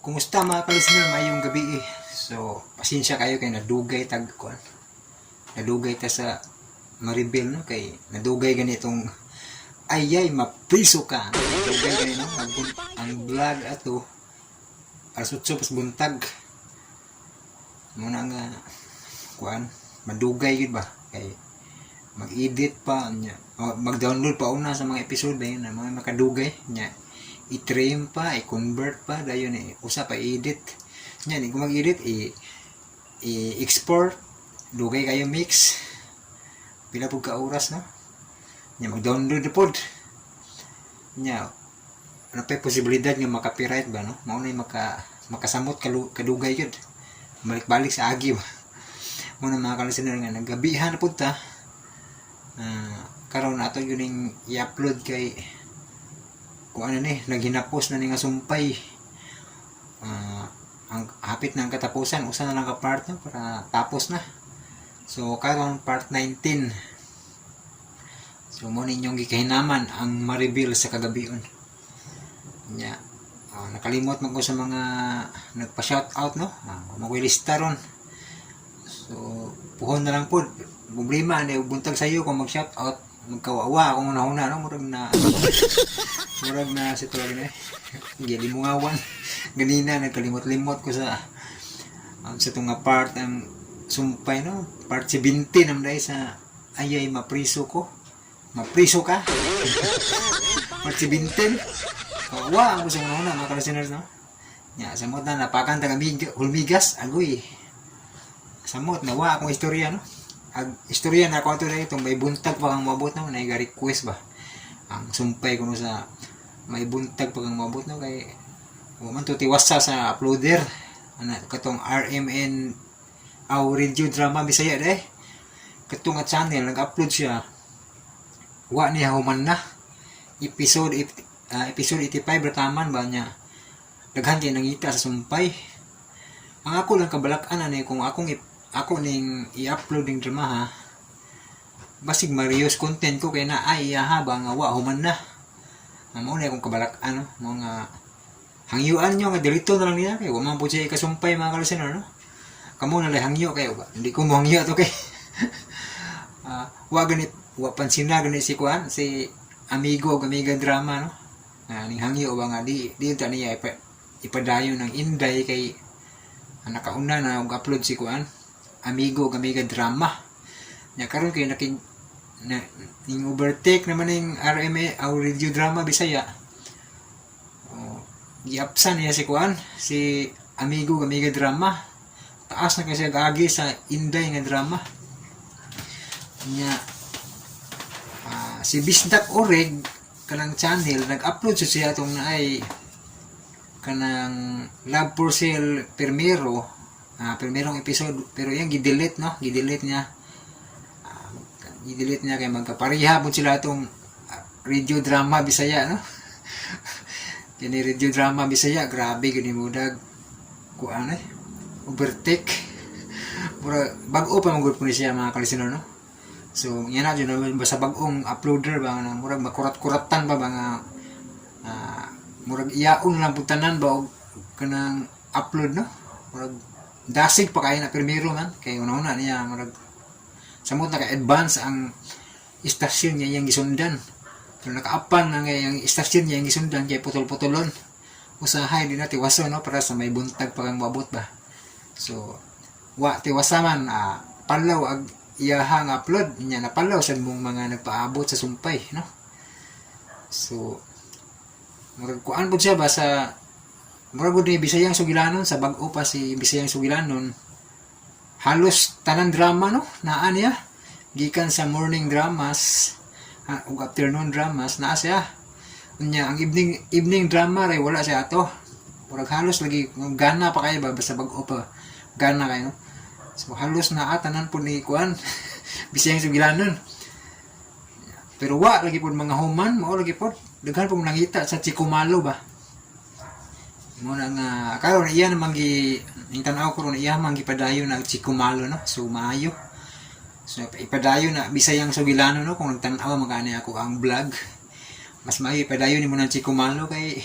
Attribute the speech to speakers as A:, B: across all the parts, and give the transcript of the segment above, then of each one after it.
A: Kumusta, mga ka-listener, maayong gabi eh. So, pasensya kayo kay nadugay tag kuan. Nadugay ta sa ma-reveal, no, kay nadugay ganitong Ayay Mapriso Ka. Nadugay gani, no, ang vlog ato alas 8 pas buntag. Muna nga kuan, madugay gyud ba kay mag-edit pa nya, o, mag-download pa una sa mga episode dayon na mga makadugay nya, i-trim pa, i-convert pa dayon eh, usa pa edit nya, ni kung mag-edit, i-export, dugay kayo mix, pila pud ka oras, no, nya mag-download na pod nya, ano pa posibilidad nga maka-copyright ba, no, mao na makasamot kadugay gyud, balik-balik sa agi ba. Muna, mga ka-listener, nga naggabihan na pud ta. Karon ato yun ning i-upload kay kung ano ni naghinapos na ni nga sumpay. Ang hapit na ang katapusan, usa na lang ka part, no, para tapos na. So karon part 19. So mo ninyong gikahinaman ang ma-reveal sa kagabion nya. Nakalimot man ko sa mga nagpa-shout out, no, mo lista ron. So puhon na lang pod, problema ni buntag sayo kung mag shout out, magkawawa akong una-una, no, murag na si tuwag na eh gilimungawan ganina, nagkalimot-limot ko sa tunga part ang sumpay, no, part 17 naman dahil sa Ayay Mapriso Ko, Mapriso Ka, part 17. Kawawa ang gusto una mga ka-listeners, no, nya samot na napakan taga hulmigas agoy, samot na wa akong istorya, no. Ag istorya na ako ato na itong may buntag pa kang moabot, no, na request ba ang sumpay kuno sa may buntag pa kang moabot, no, kay wa man to tiwasa sa uploader ana katong RMN aw Radio Drama Bisaya day, katong nga channel. Nag-upload siya, wa niya human na episode 85 rataman ba niya, daghan kay nangita sa sumpay. Ang ako lang kabalak-an ani kung ako ning i-upload ning drama ha, basig ma-reuse content ko kay na ay iyaha ba nga wa human na. Ang mao na akong kabalak-an, no, mga hangyuan nyo nga delete na lang niya kay wa man po siya ikasumpay, mga ka-listener, no. Kamo na lang hangyo kayo ba, hindi ko mo hangyo to kay wa ganit wa pansina gani si kuan, si Amigo ug Amiga Drama, no, na ning hangyo ba nga di ta niya ipadayon ng Inday kay ang nakauna na og upload si kuan, Amigo ug Amiga Drama nya. Karon kay nakig na ning overtake naman ning RMA aw Radio Drama Bisaya. Oh, giapsan niya si kuan, si Amigo ug Amiga Drama, taas na kasi agi sa Inday nga drama nya. Si Bisdak Orig kanang channel, nag-upload siya atong naay kanang Love for Sale Primero, primerong episode, pero yang gi-delete, no, gi-delete niya. Gi-delete niya kay magkapareha pud sila atong Radio Drama Bisaya, no. Kini Radio Drama Bisaya, grabe gani mudag kuan eh, overtake. Mura bag-o pa man gud po ni siya, mga ka-listener, no. So yan na jud basta bag-ong uploader ba nga murag makurat-kuratan pa ba nga murag iyaon lang pud tanan ba og kanang upload, no. Murag dasig pa kayo na primero man kay una-una niya, murag samot na ka-advance ang istasyon niya iyang gisundan, pero nakaapan na nga yung istasyon niya iyang gisundan kay putol-putulon. Usahay di na tiwaso, no, para sa may buntag pa kang moabot ba. So wa tiwasa man, palaw ag iyahang upload niya, napalaw sa mong mga nagpaabot sa sumpay, no. So murag kuan pud siya ba sa murag gud ni Bisayang Sugilanon, sa bag-o pa si Bisayang Sugilanon, halos tanan drama, no, naa niya, gikan sa morning dramas ug afternoon dramas naa siya. Unya ang evening evening drama ray wala siya ato. Murag halos lagi gana pa kayo ba, basta bag-o pa gana kayo, no? So halos naa tanan pud ni kuan, Bisayang Sugilanon, pero wa lagi pud mga human. Mao lagi pud daghan pud nangita sa Chikumalo ba. Mo na nga karon iya naman gi ning tan-aw ko ron, iya man gipadayon na Chikumalo, no. So maayo, so ipadayon na Bisayang Sugilano, no. Kung nagtan-aw magani ako ang vlog, mas maayo ipadayon nimo ng Chikumalo kay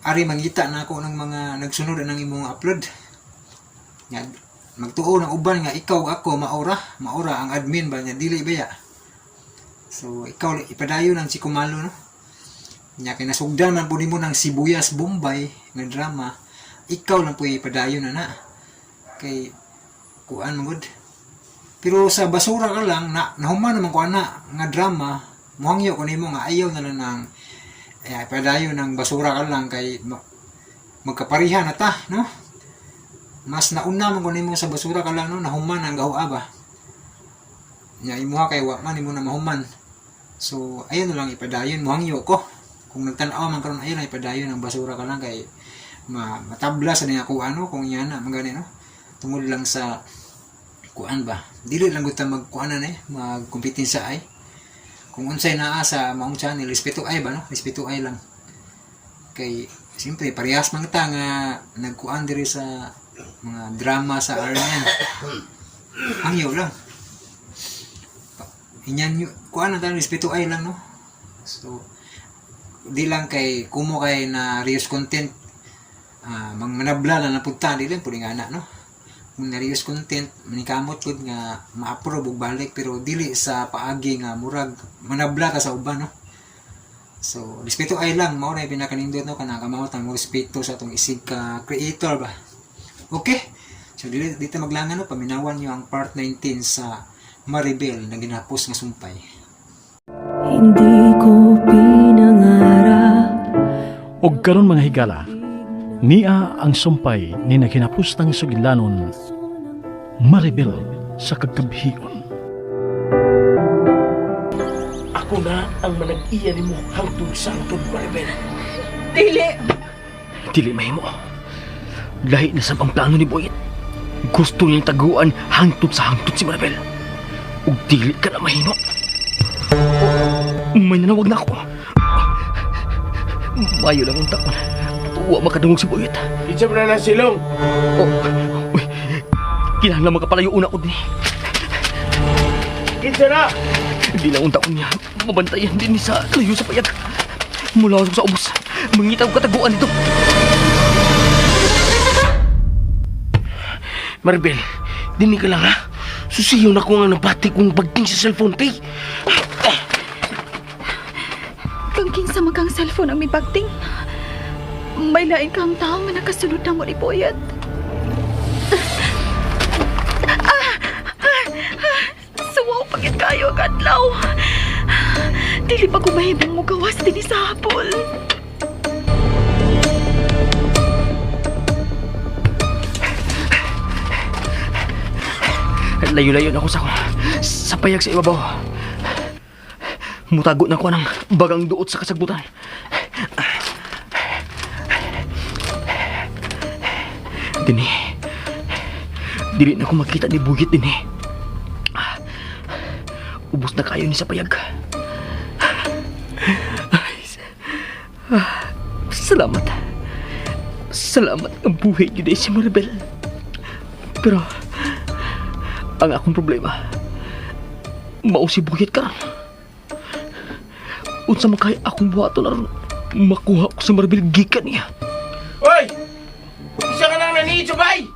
A: Ari mangita na ako ng mga nagsunod ng imong upload. Nga magtuo ng uban nga ikaw ako maura, maura ang admin ba niya dili ba ya. So ikaw ipadayon ang si Kumalo, no. Nya kay nasugdan man pud nimo ng Sibuyas Bombay nga drama, ikaw lang po ipadayon na na. Kay kuan man gud. Pero sa basura ka lang na nahuman naman ko ana nga drama, muhangyo ko nimo nga ayaw na lang ng eh, padayon ng basura ka lang kay magkapariha na ta, no? Mas nauna man ko nimo sa basura ka lang, no, nahuman ang gawa ba. Nya imuha kay wa man nimo na mahuman. So ayun na lang ipadayon, muhangyo ko. Kung nagtan-aw man karon ayun lang ipadayon ang basura ka lang kay matabla sa niya ko ano kung yana magani, no. Tungod lang sa kuan ba. Dili lang gud ta magkuanan eh, magkompetensa ay. Kung unsay naa sa maong channel, respeto ay ba, no? Respeto ay lang. Kay siyempre parehas man ta nga nagkuan diri sa mga drama sa RN. Hangyo lang. Inyan nyo, kuan lang tayo, respeto ay lang, no? So, di lang kay kumo kay na reuse content, mangmanabla na napunta, di lang pwede nga na, no? Kung na reuse content, manikamot pud nga ma-approve og balik, pero dili sa paagi nga murag manabla ka sa uban, no? So, respeto ay lang, mao na yung pinakanindot, no, kanang kamao mo respeto sa atong isig ka creator ba. Okay? So, dili dito maglangan, no, paminawan niyo ang part 19 sa Maribel na ginapos nga sumpay.
B: Hindi ko pinangarap.
C: Og karon mga higala, niya ang sumpay ni naginapustang sugilanon, Maribel sa kagkabhion.
D: Ako na ang manag-iya nimo hangtod sa hangtod, Maribel.
E: Dili!
D: Dili mahimo. Lahi na sab ang plano ni Boyet. Gusto niyang taguan hangtod sa hangtod si Maribel. Ug dili ka na mahimo. May nanawag na ako. Mayo lang ang taon. Wa makadungog si Boyet.
F: Isa mo na ng silong.
D: Oh, uy, kinahanglan makapalayo una ko din.
F: Kinsa na?
D: Di lang unta ko niya. Mabantayan din ni sa layo sa payag. Mula sa ubos. Mangita ko kataguan dito.
F: Maribel, dini ka lang ha. Susiyo na ko nga nabati kong bagting sa cellphone, tay.
E: Kang kinsa man kang cellphone ang mibagting. May lain kang tao nga nakasunod na mo ni Boyet. Ah! Ah! Ah! Suwaw pagit kayo ang adlaw. Dili pa ko mahimong mugawas dinhi sa hapol.
D: Layo-layo na ako sa payag sa ibabaw. Mutago na ko ng bagang duot sa kasagbutan. Dini. Dili na ko makita ni Bugit dini. Ubos na kayo ni sa payag. Ay, salamat. Salamat ang buhay gyud si Maribel. Pero ang akong problema, mao si Buyet karon. Unsa man kay akong buhaton aron makuha ko sa Maribel gikan niya?
F: Hoy! Isa ka nang naniid, bay!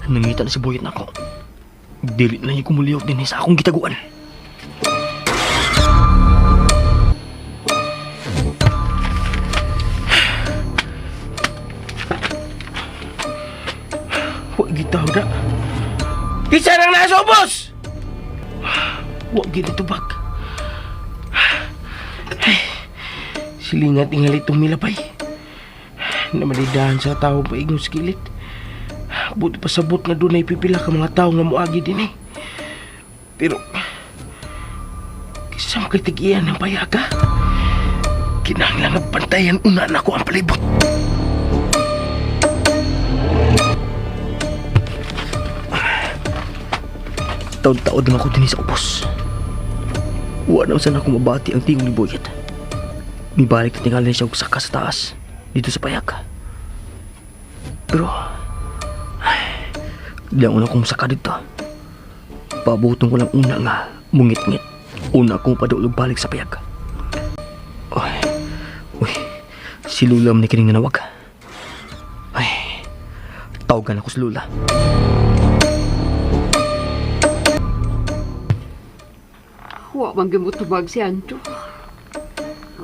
D: Nangita na si Buyet nako. Dili na niya kumuliyok din sa akong gitaguan.
F: Wa gitaw na. Isa nang nasa ubos! Wa gitubag. Ay, silingat tingali itong milabay. Namalidahan sa tao pa igong skilit. Buti pa sabot nga dunay pipila ka mga tao nga muagi din eh. Pero, kisa mo kay tigian ng payaga. Kinahanglan nga bantayan una na ko ang palibot.
D: Taod-taod lang ako din sa ubos. Wa na sana ako mabati ang tingog ni Boyet. Mibalik na tingali siya og saka sa taas dito sa payag. Pero ay, di ang una kong saka dito. Paabotong ko lang una nga mungit-ngit. Una akong padulog balik sa payag. Uy, uy, Si Lula man ni kining nanawag. Ay, tawagan ako si Lula.
G: Wa man gyud motubag si Andrew.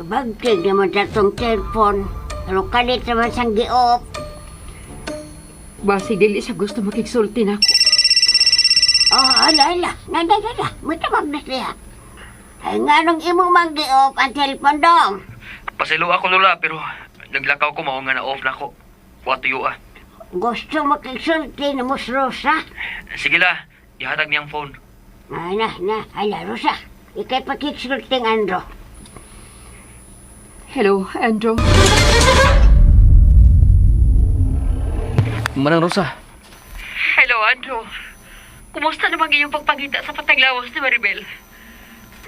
H: Bagtig naman sa tong telepon. Pero kalit naman siyang gi-off.
G: Basi dili siya gusto makigsulti nako.
H: Oh, ala, ala. Nanda, nanda. Mutabag na siya. Ay, nga nung imong mang gi-off ang telepon dong.
D: Pasaylo ako Lula pero naglakaw ko mao nga na off na ako. Wa tuyo ah.
H: Gusto makigsulti na mo si Rosa.
D: Sige la, ihatag niyang phone.
H: Ay, na, na. Ala, Rosa. Ika'y pakigsulting, Andro.
G: Hello, Andrew.
D: Manang Rosa,
E: Hello, Andrew. Kumusta naman iyong pagpangita sa pataglawas ni Maribel?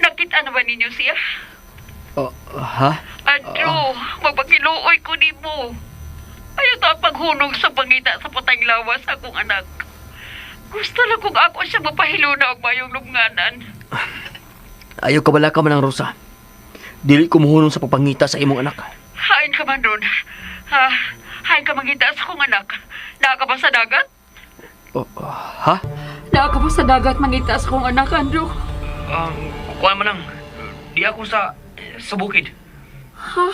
E: Nakita na ba ninyo siya?
D: Oh, ha?
E: Andrew, magpakiluoy ko nimo. Ayaw ta ang paghunog sa pangita sa pataglawas akong anak. Gusto lang kung ako siya mapahiluna og mayong lubnganan.
D: Ayaw ka bala ka Manang Rosa. Dili ko muhunong sa pagpangita sa imong anak.
E: Hain ka man ron. Ha, hain ka mangita sa akong anak. Naa ka ba sa dagat?
D: Oh, ha?
G: Naa ka ba sa dagat mangita sa akong anak, Andrew?
D: Kuan man lang. Di ako sa sa bukid.
G: Ha?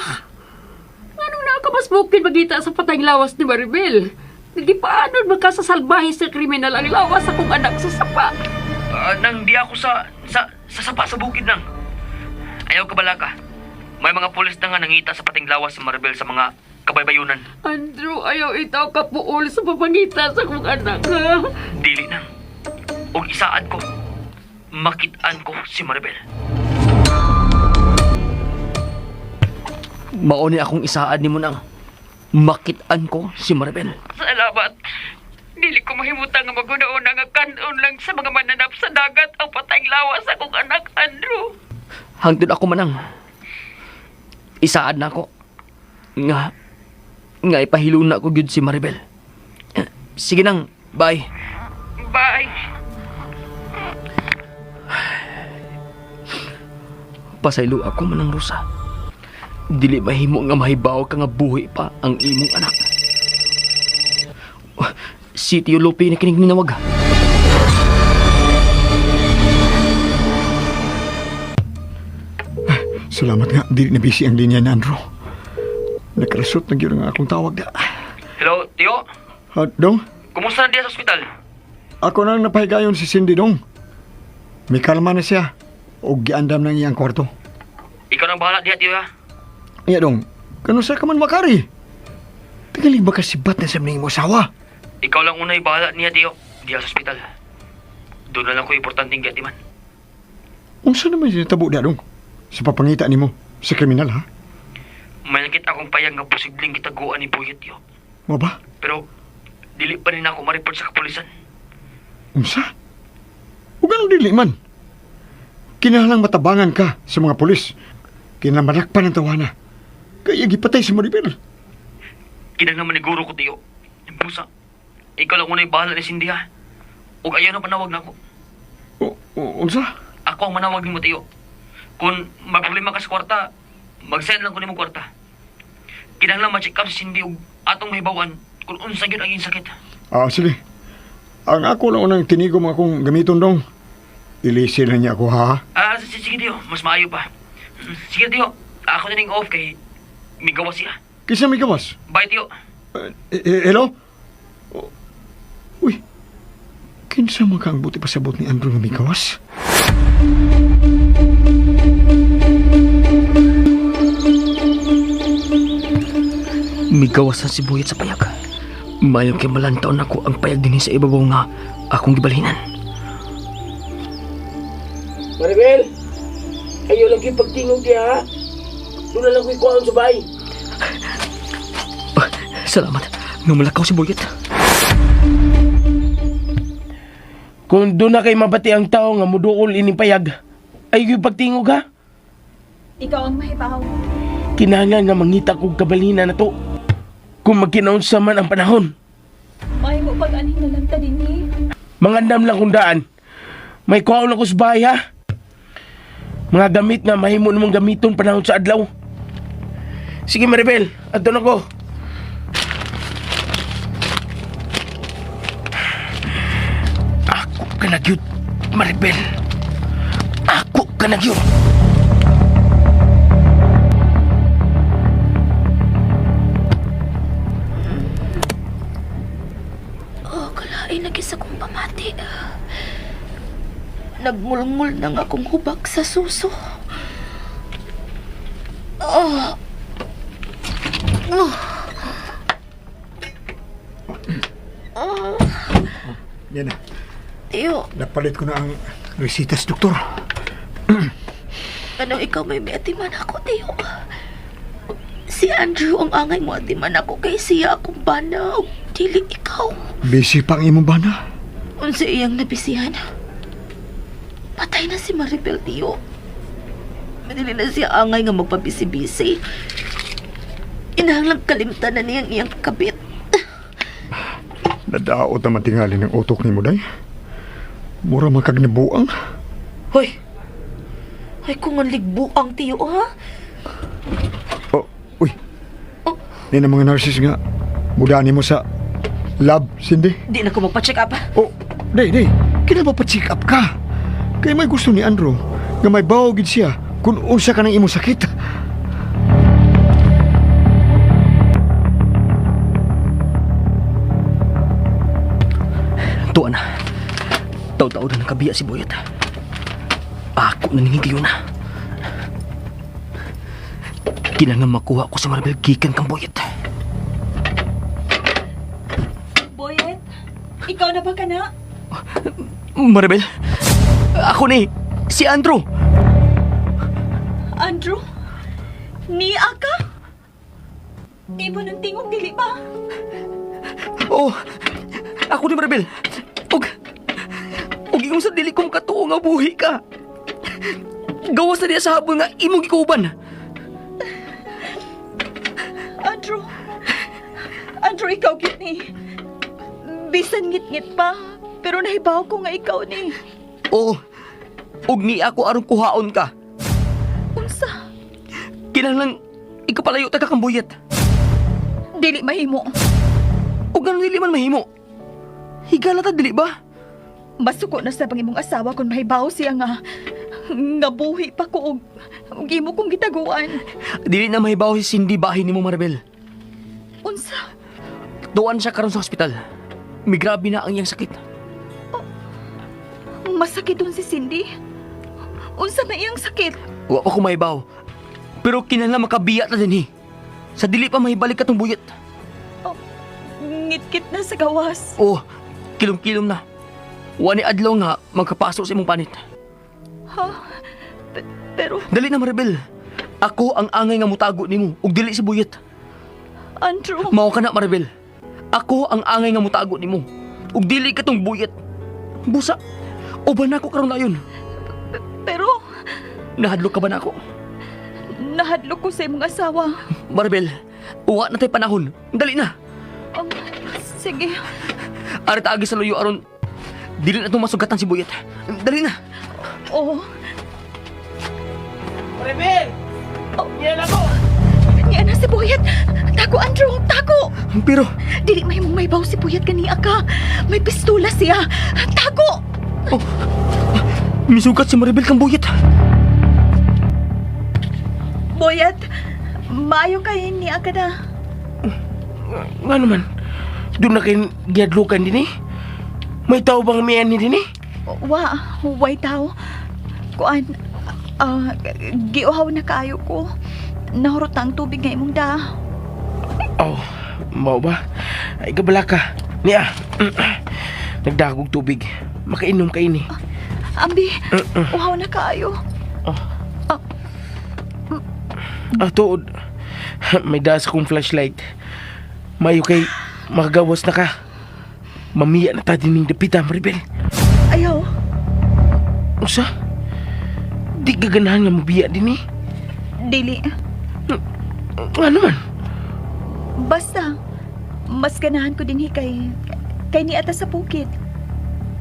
G: Anong naa ka mas bukid magita sa patayng lawas ni Maribel? Hindi paano magkasasalbahe sa kriminal ang lawas sa akong anak sa sapa?
D: Nang di ako sa sa sa sapa sa bukid nang. Ayaw ka bala ka. May mga pulis na nga nangita sa pating lawas sa Maribel sa mga kabaybayunan.
G: Andrew, ayaw itaw kapuol sa papangita sa akong anak, ha?
D: Dili nang. Og isaad ko. Makitaan ko si Maribel. Mao ni akong isaad nimo nang. Makitaan ko si Maribel.
E: Salamat. Dili ko mahimutang nga maguna-una nga kanon lang sa mga mananap sa dagat ang patayng lawas akong anak, Andrew.
D: Hangtod ako manang. Isaad na ako. Nga nga ipahiluna ko gyud si Maribel. Sige nang, bye.
E: Bye.
D: Pasaylo ako manang Rosa. Dili mahimo nga mahibaw ka nga buhi pa ang imong anak. Si Tio Lope na kining ninawag.
I: Salamat nga, dili na busy ang linya ni Andrew. Nakarasot na gyud ang akong tawag da.
D: Hello, Tio.
I: Ha, dong,
D: Kumusta na diya sa ospital?
I: ako nang napahigayon si Cindy dong. May kalma na siya. O giandam na iyang kwarto.
D: Ikaw nang bahala diya, Tio ha.
I: Iya dong, kano sa ka man makari? Tingali ba kasibat na sa mo asawa?
D: Ikaw lang unay bahala niya, Tio. Diya sa ospital. Doon na lang ko importanteng gatiman.
I: Unsa naman sinatabo da dong? Sa papangita nimo sa kriminal ha?
D: May nakita akong payag nga posibleng gitaguan ni Buyet, Tio.
I: Mo ba?
D: Pero, dili pa rin ako ma-report sa kapulisan.
I: Unsa? Ug anong dili man? Kinahanglang matabangan ka sa mga pulis. Kinahanglang malakpan ang tawana. Kaya gipatay si Maribel.
D: Kinang naman ni guro ko, Tiyo. Busa, ikaw lang unay bahala ni Cindy, ha? Ug ayaw na panawag na ako.
I: O, o, unsa?
D: Ako ang manawag nimo, Tiyo. Kung may problema ka sa kwarta, mag-send lang ko nimo kwarta. Kinahanglan ma-check up si Cindy ug atong mahibawan kung unsa gyud ang iyang sakit.
I: Ah, sige. Ang ako lang unang tinigom akong gamiton dong. Ilisin na niya ako ha.
D: Ah, sige, Tiyo. Mas maayo pa. Sige, Tiyo. Ako na ning off kay migawas siya.
I: Kisa may gawas.
D: Bye, Tiyo.
I: Hello? Oh, uy, kinsa man ka ang buti pasabot ni Andrew nga may gawas?
D: Migawasan si Buyat sa payag. Mayo kay malantaw na ko ang payag dinhi sa ibabaw nga akong gibalhinan.
F: Maribel! Ayaw lang kayo pagtingog diya ha? Doon na lang ko'y kuhaan sa bahay.
D: Ah, salamat. Nga malakaw si Buyat.
F: Kung doon na kay mabati ang tao nga muduol ining payag, ayaw kayo pagtingog ha?
E: Ikaw ang mahibaw.
F: Kinahanglan nga mangita kog kabalina na to. Kung magkinaunsa man ang panahon.
E: May mo pag-aning na lang ta dinhi.
F: Mangandam lang kung daan. May kuhaon ako sa bahay ha. Mga gamit nga mahimo namang gamiton panahon sa adlaw. Sige, Maribel. Adto na ko. Ako ka na gyud, Maribel. Ako ka na gyud.
B: Oh, kalain na gisa kong pamati. Nagmulmul nang akong hubak sa suso. Oh. Oh.
I: Yan na.
B: Tiyo,
I: Napalit ko na ang resitas, doktor.
B: anong ikaw may miatiman ako, Tiyo? Si Andrew ang angay mo atiman ako kay siya akong bana. ug Dili ikaw.
I: Busy pa ang imong bana.
B: Unsa iyang nabisihan? Patay na si Maribel, Tiyo. Madali na siya angay nga magpabisi-bisi. Inahanglang kalimtan na niyang iyang kabit.
I: Nadaot naman tingali ng utok ni mo, day. Mura man kag nibuang.
B: Hoy! Ay, kung ang ligbuang, Tiyo, ha?
I: Oh, uy.
B: Oh.
I: Ni na mga nurses nga. Mudani mo sa lab, Cindy.
B: Di na ko magpa-check up.
I: Oh, day, day. Kina ba pa-check up ka? Kay may gusto ni Andrew nga may bawo gid siya kung unsa ka ng imong sakit.
D: Tuwa na. Taw-taw na nakabiya si Boyet. Ako na ningin na. Kinahanglan makuha ko sa Maribel gikan kang Boyet.
B: Boyet, ikaw na ba ka na?
D: Maribel, ako ni si Andrew.
B: Andrew? Niya ka? Di ba nang tingog dili ba?
D: Oh, ako ni Maribel. Og, og ingon sa dili kong katuo nga buhi ka. Gawas na diya sa habol nga imong gikuban.
B: Andrew! Andrew, ikaw gyud ni. Bisan ngit-ngit pa, pero nahibaw ko nga ikaw ni.
D: Oo. Og ni ako aron kuhaon ka.
B: Unsa?
D: Kinahanglan ikapalayo ta ka kang Boyet.
B: Dili mahimo.
D: Og ngano dili man mahimo. Higala ta dili ba?
B: Masuko na sa bang imong asawa kung mahibaw siya nga nga buhi pa ko og og imo kong gitaguan.
D: Dili na mahibaw si Cindy bahin nimo Maribel.
B: Unsa?
D: Tuan siya karon sa ospital. Migrabe na ang iyang sakit.
B: Masakit dun si Cindy? Unsa na iyang sakit?
D: Wa pa ko mahibaw. Pero kinahanglan makabiya ta dinhi. Sa dili pa mahibalik katong buyot.
B: Oh, ngit-ngit na sa gawas.
D: Oh, kilom-kilom na. Wa ni adlaw nga magkapasok sa imong panit.
B: Ha? Pero
D: Dali na Maribel. Ako ang angay nga mutago nimo ug dili si Buyot.
B: Andrew,
D: Mao ka na Maribel. Ako ang angay nga mutago nimo ug dili katong buyot. Busa. Uban nako karon dayon.
B: pero
D: Nahadlok ka ba nako?
B: nahadlok ko sa imong asawa.
D: Maribel, uwa na tay panahon. Dali na.
B: Sige.
D: Ari taagi sa luyo aron dili na itong masugatan si Buyet. Dali na.
B: Oo.
F: Maribel!
B: Oh.
F: Yan ako!
B: Niya na si Boyet. Tago, Andrew! Tago!
D: Pero
B: Dili may mong maybaw si Boyet kaniya ka. May pistola siya. Tago!
D: Oh, misugat si Maribel kang Buyet.
B: Boyet, maayo kay niya ka na.
F: Nga naman, doon na kayo giadlukan din eh. May tao bang miyan ni din eh?
B: Wa, way tao. Kuan, giuhaw na kaayo ko. Nahurot na ang tubig nga imong da.
F: Oh, mao ba? Ay, kabala ka. Niya, nagdagog tubig. Makainom ka ini.
B: Ambi, uhaw na kaayo.
F: Ah, tuod. May daas akong flashlight. Mayo kay makagawas na ka. Mamiya na ta din ng dapita, Maribel.
B: Ayaw,
F: Usa? Di gaganahan nga mabiya din eh.
B: dili.
F: Nga naman.
B: Basta, mas ganahan ko din kay kay ni ata sa bukid.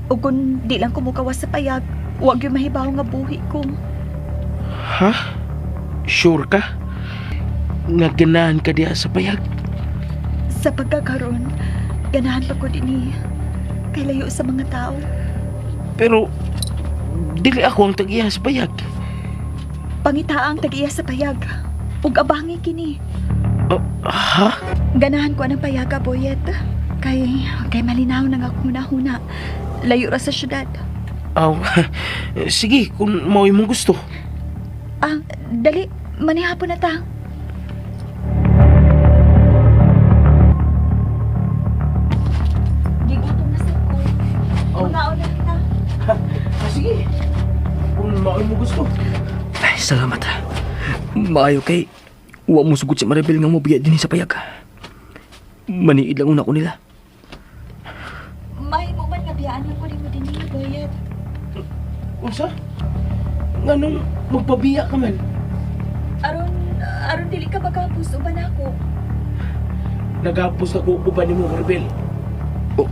B: O kung di lang kumukawas sa payag, wag yung mahibaw nga buhi ko.
F: Ha? Sure ka? Nga ganahan ka diha sa payag.
B: Sa pagkakaroon, ganahan pa ko dinhi. Kay layo sa mga tao.
F: Pero dili ako ang tag-iya sa payag.
B: Pangitaa ang tag-iya sa payag. Ug abangi kini.
F: Oh, ha?
B: Ganahan ko ang payaga, Boyet. Kay malinaw na nga akong hunahuna. Layo ra sa syudad.
F: Aw, sige, kung mao imong gusto.
B: Ah, dali, manihapon na ta. Gigutom na sad ko.
F: Oh.
B: Mangaon na kita.
F: Ah, sige, kung mao imong gusto.
D: Ay, salamat. Maayo kay wa mo sugot si Maribel nga mobiya dinhi sa payag. Maniid lang una ko nila.
B: Mahimo man nga biyaan lang ko nimo dinhi, Boyet.
F: Unsa? Nganong magpabiya ka man?
B: Aron aron dili ka magapos uban ako.
F: Nagapos ako uban nimo, Maribel.
D: Oh,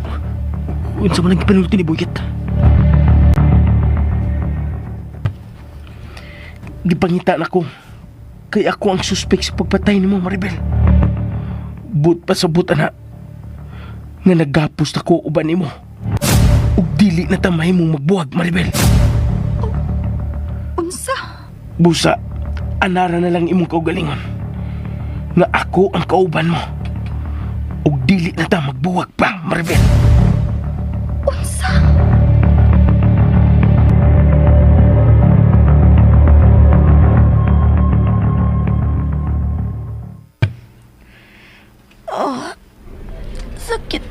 D: unsa man ang gipanulti ni Boyet?
F: Gipangita na ko. Kay ako ang suspek sa pagpatay nimo, Maribel. But pa sa but, ana. Nga nagapos na ko uban nimo. Ug dili na ta mahimong magbuhag, Maribel.
B: Unsa?
F: Busa, anara na lang imong kaugalingon. Nga ako ang kauban mo. Ug dili na ta magbuwag pa, Maribel.
B: Unsa?
E: Sakit.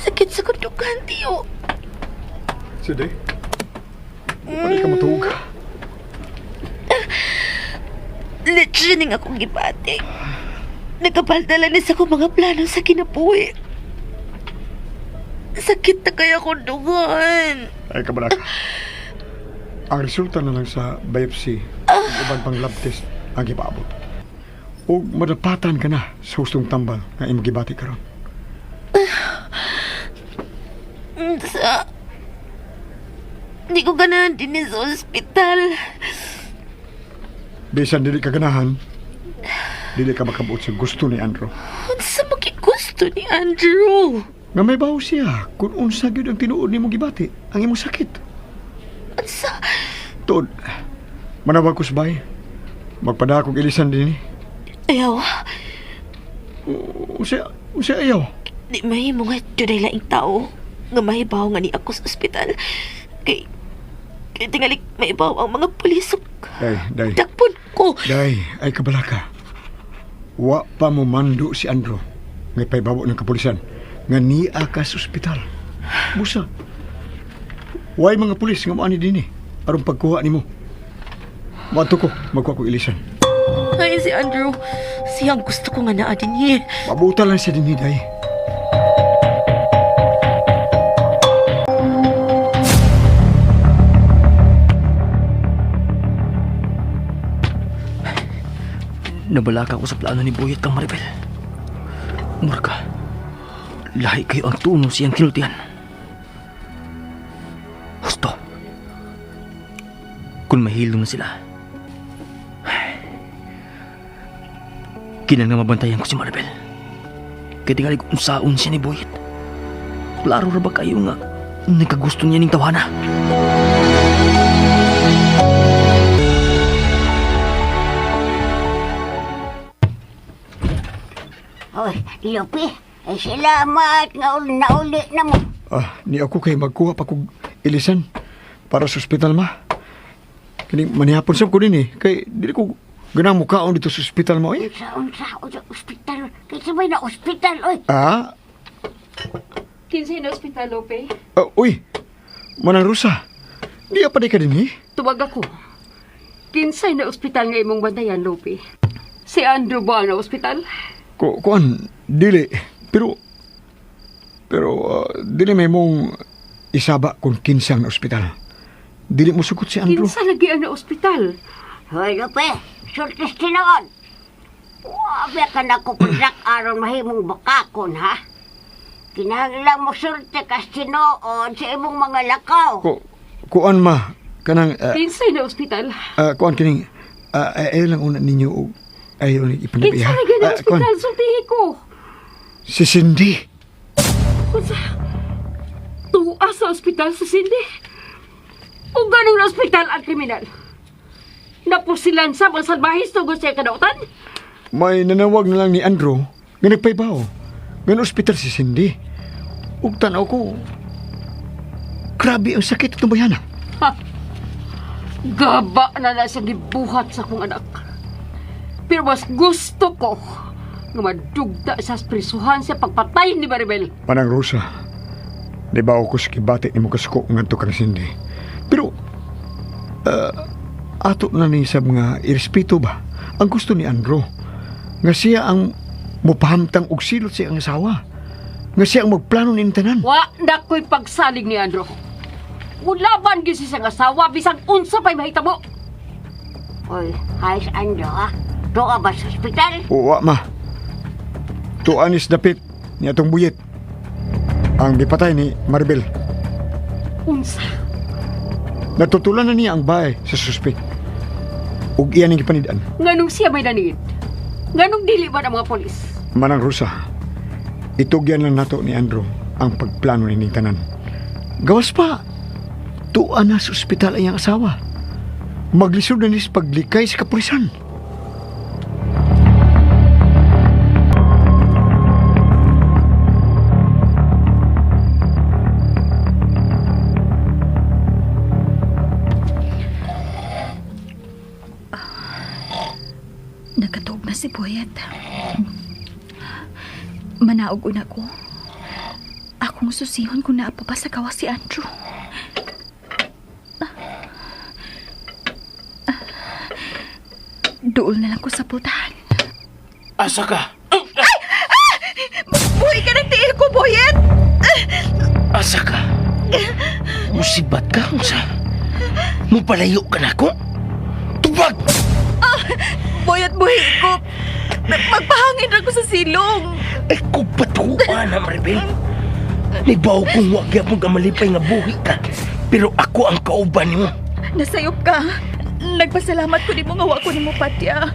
E: Sakit sa kundukan, tiyo.
I: Sige. Wala ka matuog.
E: Literally akong gibati. Nagkapaldala ni sa akong mga plano sa kinabuhi. Sakit na kaya akong dugan.
I: Ay, kabalaka. Ang resulta na lang sa biopsy ug uban pang lab test ang gipaabot. Ug madapatan ka na sa hustong tambal nga imong gibati karon.
E: Sa... Hindi ko ganahan din sa ospital.
I: Bisan dili ka ganahan, dili ka makabuot sa gusto ni Andrew.
E: Unsa makigusto ni Andrew?
I: Nga may bawo siya kung unsa gyud ang tinuod nimong gibati, ang imong sakit.
E: Unsa?
I: Tuod, manawag ko sa bay. Magpada akong ilisan din.
E: Ayaw.
I: Unsa, unsa ayaw?
E: Di mahimo nga dunay laing tao nga mahibaw nga ni ako sa ospital. Kay tingali maibaw ang mga pulis ug
I: Day, day.
E: dakpon ko.
I: Day, ay kabalaka. Wa pa mo mando si Andrew. Ngay paybawo ng kapulisan. Nga niya ka sa ospital. Busa. Way mga pulis nga moani dinhi aron pagkuha nimo. Moadto ko, magkuha ko ilisan.
E: Ay, si Andrew. Siyang gusto ko nga naa dinhi.
I: Mabuta lang siya dinhi, day.
D: Nabalaka ko sa plano ni Boyet kang Maribel. Murka, lahi kayo ang tuno siyang kinultihan. Husto. Kung mahilom na sila, kinang nga mabantayan ko si Maribel. Kaya tingali kung saon siya ni Boyet. Klaro ra ba kayo nga nagkagusto niya ning tawana?
H: Oy, Lupi, ay salamat nga nauli na mo.
I: Ah, ni ako kay magkuha pa kog ilisan para sa ospital ma. Kini manihapon sab ko dinhi kay dili ko ganang mukaon dito sa ospital mo eh.
H: Unsa, unsa, unsa, ospital. Kasi may na ospital, oy.
I: Ah,
G: Kinsay na ospital, Lope?
I: ah, uy. Manang Rusa. Di pa di ka dinhi?
G: Tuwag ako. Kinsay na ospital nga imong bantayan, Lope? Si Andrew ba ang na ospital?
I: Kuan dili pero pero dili may mong isaba kung kinsang na ospital. Dili mo sugot si Andrew.
G: Kinsa lagi ang na ospital?
H: Hoy, Lupi, sultis tinuod. Wabe ka na ko pagdak aron mahimong bakakon, ha? Kinahanglan mo sulti kas tinuod sa imong mga lakaw.
I: Kuan ma kanang
G: Kinsay na ospital?
I: kuan kining ay lang una ninyo og Ayaw ni ipanabi
G: Kinsa
I: ha.
G: lagi na
I: Ah, kuan,
G: ospital sultihi ko.
I: si Cindy.
G: Unsa? Tuwa sa ospital sa Cindy. Ug ganong na ospital ang kriminal. Napusilan sa mga salbahis tungod sa kadautan.
I: May nanawag na lang ni Andrew nga nagpaybaw. Nga na ospital si Cindy. Ug tanaw ko, grabe ang sakit itong bayana.
G: Gaba na na siyang gibuhat sa akong anak. Pero mas gusto ko nga madugta sa prisuhan sa pagpatay ni Maribel.
I: Panang Rosa, di ba ako sa kibati ni mo kasuko ngadto kang Cindy. Pero, ato na ni sab nga irespeto ba ang gusto ni Andrew. Nga siya ang mupahamtang og silot sa iyang asawa. Nga siya ang magplano ni tanan.
G: Wa na ko'y pagsalig ni Andrew. Ulaban gyud siya sa asawa bisag unsa pa'y mahitabo.
H: Oy, hayos Andro ha. Doa ba sa ospital?
I: Uwa ma. Tuan is dapit ni atong buyit. Ang gipatay ni Maribel.
G: Unsa?
I: Natutulan na niya ang bahay sa suspek. Ug iyan ang gipanidan.
G: Nganong siya may naningit? Nganong dili ba ng mga polis?
I: Manang Rosa, itugyan lang nato ni Andrew ang pagplano ni tanan. Gawas pa, tuwa na sa ospital ang iyang asawa. Maglisod na nis paglikay sa kapulisan.
B: Nakatuog na si Boyet. Manaog una ko. Akong susihon kung naa pa ba sa gawas si Andrew. Duol na lang ko sa pultahan.
F: Asa ka?
B: Buhi ka ng tiil ko, Boyet!
F: Asa ka? Musibat ka, unsa? Mupalayo ka na ako? Tubag!
B: Boyet, buhi ko! Magpahangin ra ko sa silong!
F: Ay, kupatuan na, Maribel. Nibaw kong wag yapon ka malipay nga buhi ka. Pero ako ang kauban nimo.
B: Nasayop ka. Nagpasalamat ko nimo nga wa ko nimo patya.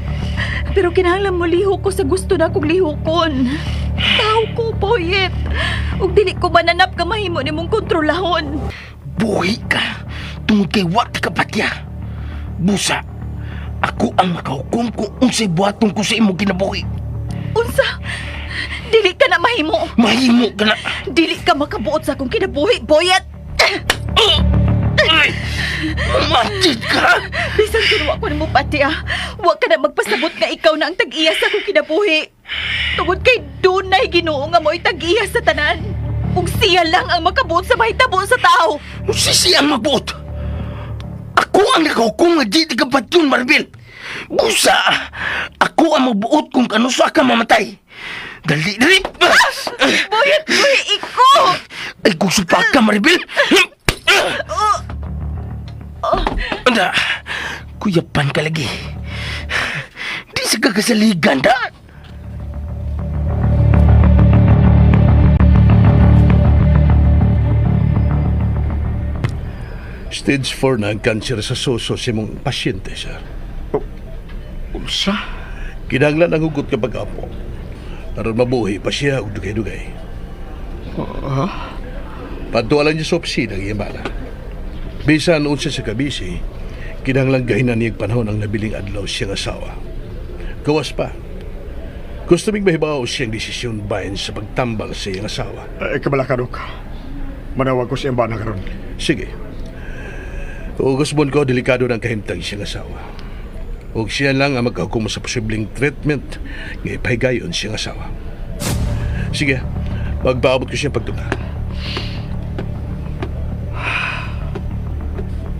B: Pero kinahanglan mo liho ko sa gusto na kong lihokon. Tao ko, Boyet. Ug dili ko mananap ka mahimo nimong kontrolahon.
F: Buhi ka. Tungod kay wa ti ka patya. Busa, ako ang makahukom kung unsay buhaton ko sa imong kinabuhi.
B: Unsa? Dili ka na mahimo.
F: Mahimo ka na.
B: Dili ka makabuot sa akong kinabuhi, Boyet.
F: Ay! Matid ka!
B: Bisan kun wa ko nimo patya, wa ka na magpasabot nga ikaw na ang tag-iya sa akong kinabuhi. Tungod kay dunay Ginoo nga mo'y tag-iya sa tanan. Ug siya lang ang makabuot sa mahitabo sa tao.
F: Sisi ang mabuot. Ako ang nakahukom nga di ka patyon, Maribel. Busa, ako ang magbuot kung kanusa ka mamatay. Dali, dali!
B: Boyet, buhi iko!
F: Ay, kung supa ka, Maribel! Anda, kuyapan ka lagi. Di sa kakasaligan, da!
J: Stage 4 na ang cancer sa suso sa imong pasyente, sir.
I: Unsa?
J: Kinahanglan ang hugot kapag apo. Aron mabuhi pa siya og dugay-dugay.
I: Ha?
J: Padtualan niya sa opisina ang iyang bala. Bisan unsa sa kabisi, kinahanglan gahinan niya panahon ang nabiling adlaw siyang asawa. Gawas pa. Gusto ming mahibaw siyang desisyon bayan sa pagtambal sa iyang asawa.
I: Ay, kabala ka, Dok. Manawag ko sa iyang bana karon.
J: Sige. Ugosbon ko, delikado ng kahimtang siyang asawa. Ug siya lang ang magkahukom sa posibleng treatment nga ipahigayon siyang asawa. Sige, magpaabot ko siyang pagtuna.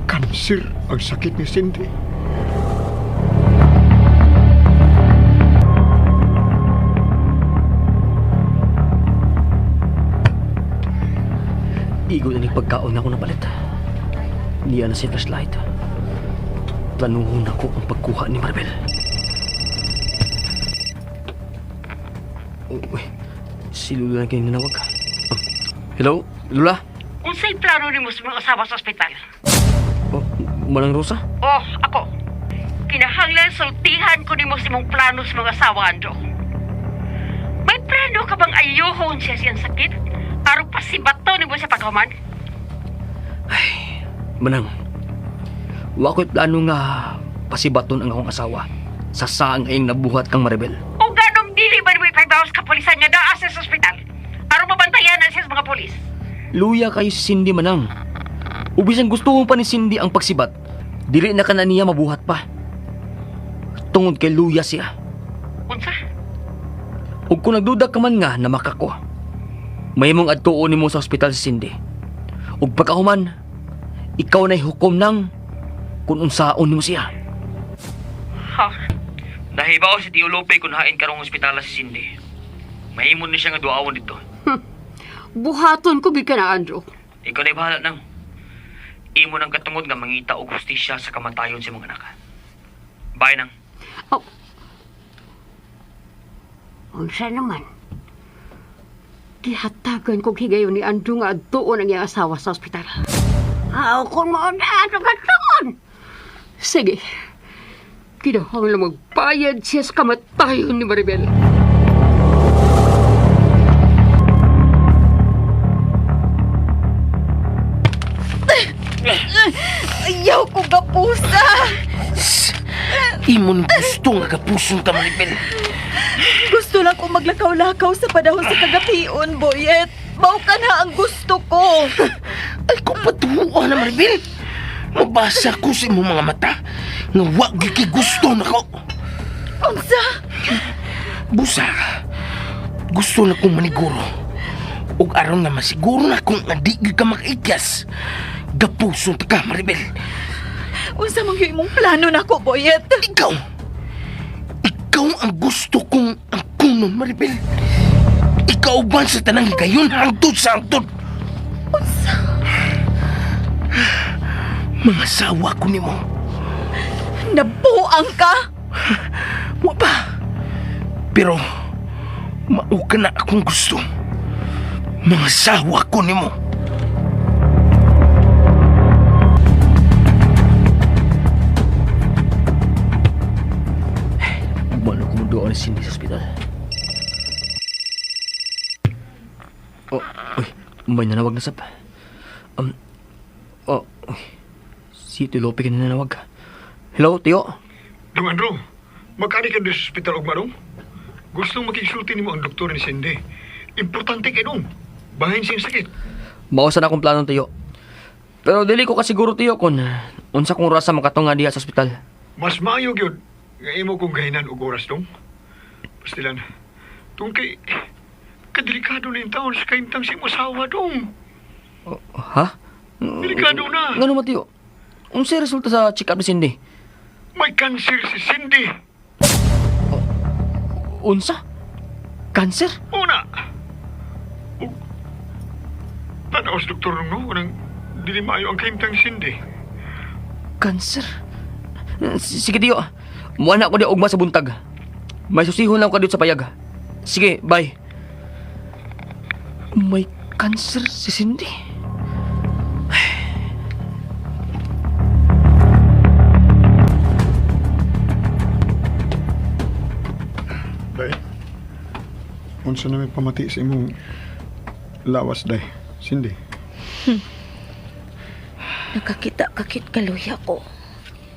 I: Kanser ang sakit ni Cindy.
D: Igo na ni pagkaon na ako napalit. Niya na si flashlight. Planuhon ako ang pagkuha ni Maribel. Uy, si Lula na kayo nanawag. Oh, hello, Lula?
E: Unsay plano nimo sa mga asawa sa ospital?
D: Oh, Manang Rosa?
E: Oh, ako. Kinahanglan sultihan ko nimo sa imong plano sa mga asawa, Andrew. May plano ka bang ayuhon siya siyang sakit? Aron pasibato nimo sa pagkahuman?
D: Manang, wa ko'y plano nga pasibaton ang akong asawa sa saang ayong nabuhat kang Maribel.
E: O ganong dili ba nimo ipagbawas kapulisan nga naa siya sa ospital? Aron mabantayan na siya sa mga pulis.
D: Luya kayo si Cindy, Manang. Ubisan gusto mo pa ni Cindy ang pagsibat, dili na ka na niya mabuhat pa. Tungod kay luya siya.
E: Unsa?
D: Ug kung nagduda ka man nga na makako, may mong adtuon nimo sa ospital si Cindy. Ug pagkahuman, ikaw na'y hukom nang kung unsaon nimo siya.
E: Ha?
D: Nahibaw si Tio Lope kung hain karong ospital si Cindy. Mahimon ni siya nga duawon dito.
G: Buhaton ko gid ka na, Andrew.
D: Ikaw na'y bahala nang. Imo nang katungod nga mangita og hustisya sa kamatayon sa mga anak. Bye nang.
G: Oh,
H: Unsa naman?
G: gihatagan kog higayon ni Andrew nga adtuon ang iyang asawa sa ospital.
H: Aw, kung mao na ato katuon.
G: Sige. Kinahanglan magbayad siya sa kamatayon ni Maribel.
B: Ayaw ko gapusa.
F: Imon gusto nga kapuson ka, Maribel.
B: Gusto lang ko maglakaw-lakaw sa panahon sa kagapion, Boyet. Mao ka na ang gusto ko.
F: Ay, kung patuwa na, Maribel. Mabasa ko sa imong mga mata nga wa gyud kay gusto nako.
B: Unsa?
F: Busa, gusto na kong maniguro. Ug aron nga masiguro na kung nga di gyud ka makaikyas, gapuson ta ka, Maribel.
B: Unsa man gyud imong plano nako, Boyet?
F: Ikaw, ikaw ang gusto kong ang kunon, Maribel. Ikaw ba sa tanang gayon hangtod sa hangtod?
B: Unsa?
F: Mga sawa ko nimo.
B: Nabuang ka?
F: Wa pa. Pero, mao ka na akong gusto. Mga sawa ko nimo.
D: Mano ko muduan ni Cindy sa ospital. Oh, uy, may nanawag na sab. Oh, uy, si Tio Lope ka nanawag. Hello, Tio.
I: Dong Andrew, magkani ka doon sa ospital og marong? Gustong makigsulti nimo ang doktor ni Cindy. Importante kay dong. Bahin siyang sakit.
D: Mao sa na akong plano, Tio. Pero dili ko kasiguro, Tio, kung unsa kong rasa makatunga diha sa ospital.
I: Mas maayo gyud nga imo kong gahinan og oras dong. Pastilan, tung kay kadelikado na yung taon sa kahimtang sa imong asawa dong.
D: Oh, ha?
I: Delikado na.
D: Ngano man, Tio? Unsay resulta sa check-up ni Cindy?
I: May cancer si Cindy.
D: Unsa? Cancer?
I: Una. Ug tanaw sa doktor nung no, nang dili maayo ang kahimtang si Cindy.
D: Cancer? Sige, Tio. Muana ko di ugma sa buntag. May susihon lang ko dito sa payag. Sige, bye. May cancer si Cindy.
I: Day, unsa na may pamati sa imong lawas, day? Cindy.
B: Nakakita kakit kaluya ko.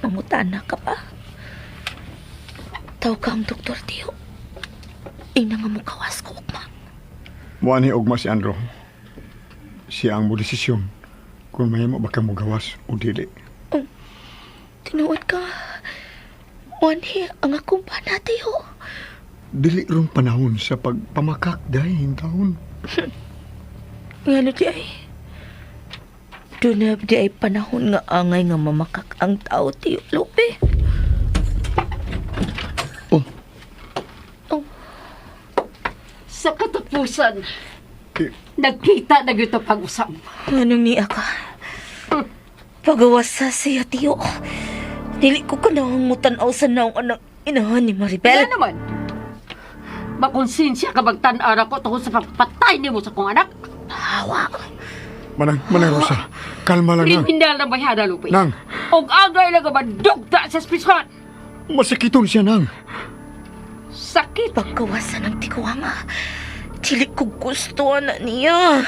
B: Mangutana ka pa. Tawag ka ang doktor, Tio. Ina nga mo kawas ko, ugma.
I: Muani ugma si Andrew. Siya ang mo desisyon kung mahimo ba ka mo gawas o dili.
B: Tinuod ka. Muani ang akong pana, Tio.
I: Dili rong panahon sa pagpamakak, day, taon.
B: Ngano di ay? Doon na di ay panahon nga angay nga mamakak ang tao, Tio Lupe.
D: Oh.
B: Oh.
G: Sa katapusan,
I: Eh,
G: nagkita na gyud ta pag-usap.
B: Anong niya ka? Pagawas sa siya, Tio. Dili ko kanahang mutanaw sa naong anak inahan ni Maribel.
G: Wala naman. Makonsensya ka magtan-ara ko tungkol sa pagpatay nimo sa kong anak.
B: Hawa.
I: Manang, Manang Rosa, kalma lang, nang.
G: Kriminal na bayhana, Lupe.
I: Nang.
G: Og angay lang ka madugta sa espisyon.
I: Masakiton siya nang.
E: Sakit.
B: Pagkawasan ng tikuwanga. Dili ko gusto na niya.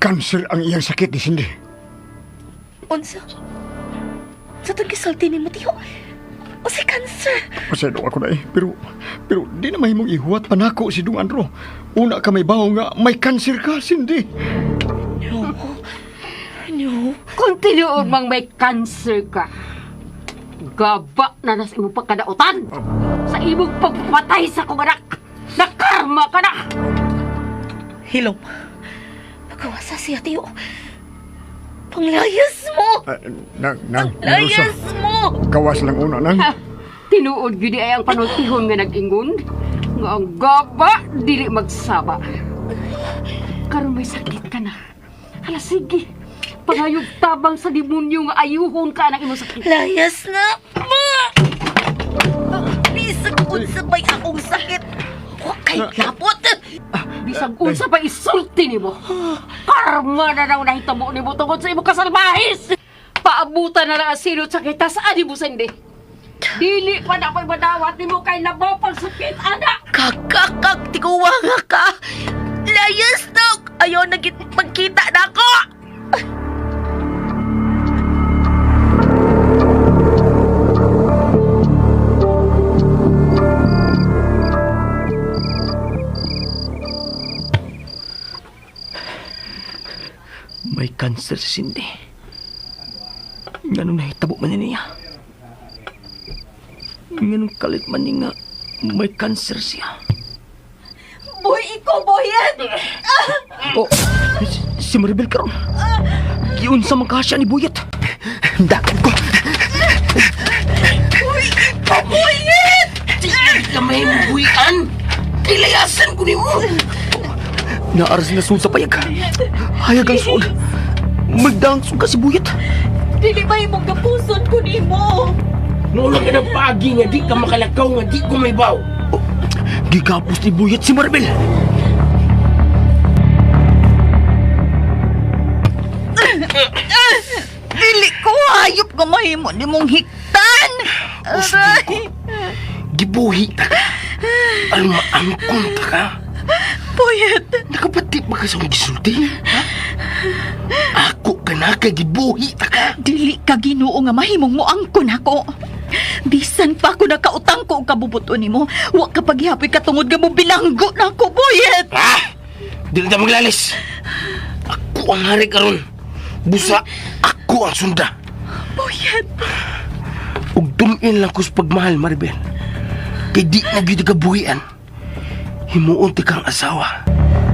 I: Cancer ang iyang sakit ni Cindy.
B: Unsa? Sa itong gisulti ni mo, tiyo? O si cancer?
I: Pasaylo ako na eh. Pero di na mahimong ihuwat pa nako si Dung Andro. Una ka may bawo nga may cancer ka, Cindy.
B: No. No.
G: Kung tinuod mang may cancer ka, gaba na nas imong pagkadautan sa imong pagpatay sa kong anak. Nakarma ka na!
B: Hilom. Pagkawasa siya, tiyo. Panglayas mo!
I: Nang, nang, Rosa.
B: Layas mo!
I: Gawas lang una, nang.
G: Ha, tinuod gyud ay ang panultihon nga nag-ingon nga ang gaba dili magsaba. Karon may sakit ka na. Hala sige. Pangayog tabang sa demonyo nga ayuhon ka ng imong sakit.
B: Layas na! Ma! Bisag unsa pa'y akong sakit. Wa kay lapot!
G: Bisag unsa pa isulti nimo. Karma na raw nahitabo nimo tungod sa imong kasalbahis. Paabutan na lang ang sinot sa kita sa ani mo sende. Dili pa na ko'y madawat nimo kay labaw pang sakit ana.
B: Kakakak, tikuwa nga ka! Layas na! Ayaw na magkita na ako!
D: May cancer si Cindy. Nganong nahitabo man ni niya? Nganong kalit man ni nga may cancer siya?
B: Boy, ikaw, Boyet!
D: Oh, si Maribel karon. Giunsa man ka siya ni Buyat. Dakan ko.
B: Boyet!
F: Kamay mo buhian! Kilayasan ko nimo!
D: Naaras na sud sa payag. Hayag ang suod. Magdangsog ka si Buyat.
B: Dili ba imong gapuson ko nimo?
F: Nulo ka ng paagi nga di ka makalakaw nga di ko may baw.
D: Oh, gigapos ni Buyat si Maribel.
B: Dili ko hayop nga mahimo nimong hiktan! Aray!
F: Gibuhi ta ka. Aron maangkon ta ka.
B: Boyet!
F: Nakapati ba ka sa akong gisulti? Ha? Ako ka na kay gibuhi ta ka.
B: Dili ka Ginoo nga mahimong moangkon ako. Bisan pa ako nakautang ko og kabubuto nimo, wa ka paghihapoy katungod nga mo bilanggo na ako, Boyet.
F: Ha? Di na ta maglalis. Ako ang hari karon. Busa, ako ang sunda.
B: Boyet,
F: Ug dumin lang ko sa pagmahal, Maribel. Kay di na gyud ka buhian. Himuon ti kang asawa.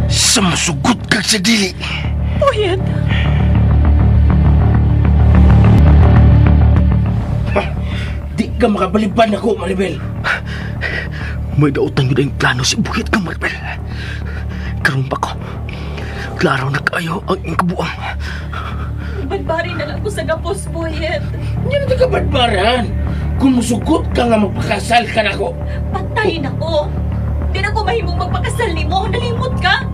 F: Sa masugot kag sa dili.
B: Boyet.
F: Di ka makabaliban ako, Maribel.
D: May dautan yun ang plano si Buyat ka, Maribel. Karon pa ko. Klaro na kayo ang iyong kabuang.
B: Badbari na lang ko sa gapos, Boyet.
F: Hindi na ka badbaran. Kung musugot ka nga magpakasal ka na ako.
B: Patay na ko. Di na ko mahimong magpakasal nimo. Nalimot ka.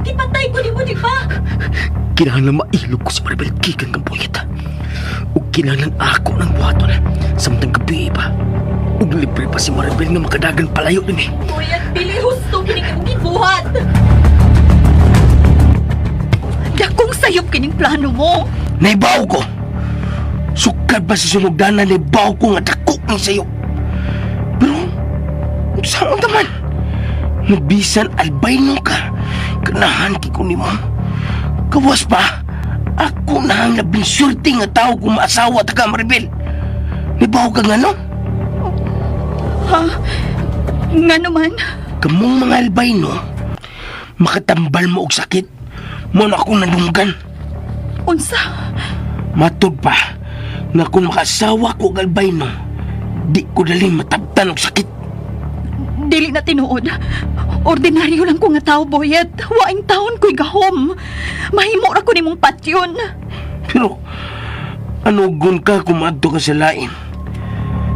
B: Gipatay ko nimo, di ba?
D: Kinahanglan mailog ko si Maribel gikan kang Buyat. Ug kinahanglan ako ng buhaton samtang gabi pa. Ug libre pa si Maribel nga makadagan palayo din eh.
B: Boyet, dili husto kining imong gibuhat. Dakong sayop kining plano mo.
F: Naibaw ko. Sukad pa sa sunugdanan, naibaw ko nga dako ni sayo. Pero, saan taman? Nabisan albino ka. Kanahan ki ko nimo. Kawas pa, ako na ang labing swerte nga tao kung maasawa ta ka, Maribel. Naibaw ka nga, no?
B: Ha? Nga naman.
F: Kamong mga albino, makatambal mo og sakit. Mo na akong nadunggan.
B: Unsa?
F: Matod pa nga kung makasawa ko og albino, di ko dali matabtan og sakit.
B: Dili na tinuod. Ordinaryo lang ko nga tao, Boyet. Waing taon ko'y gahom. Mahimo ra ko nimong patyon.
F: Pero anugon ka kung maadto ka sa lain.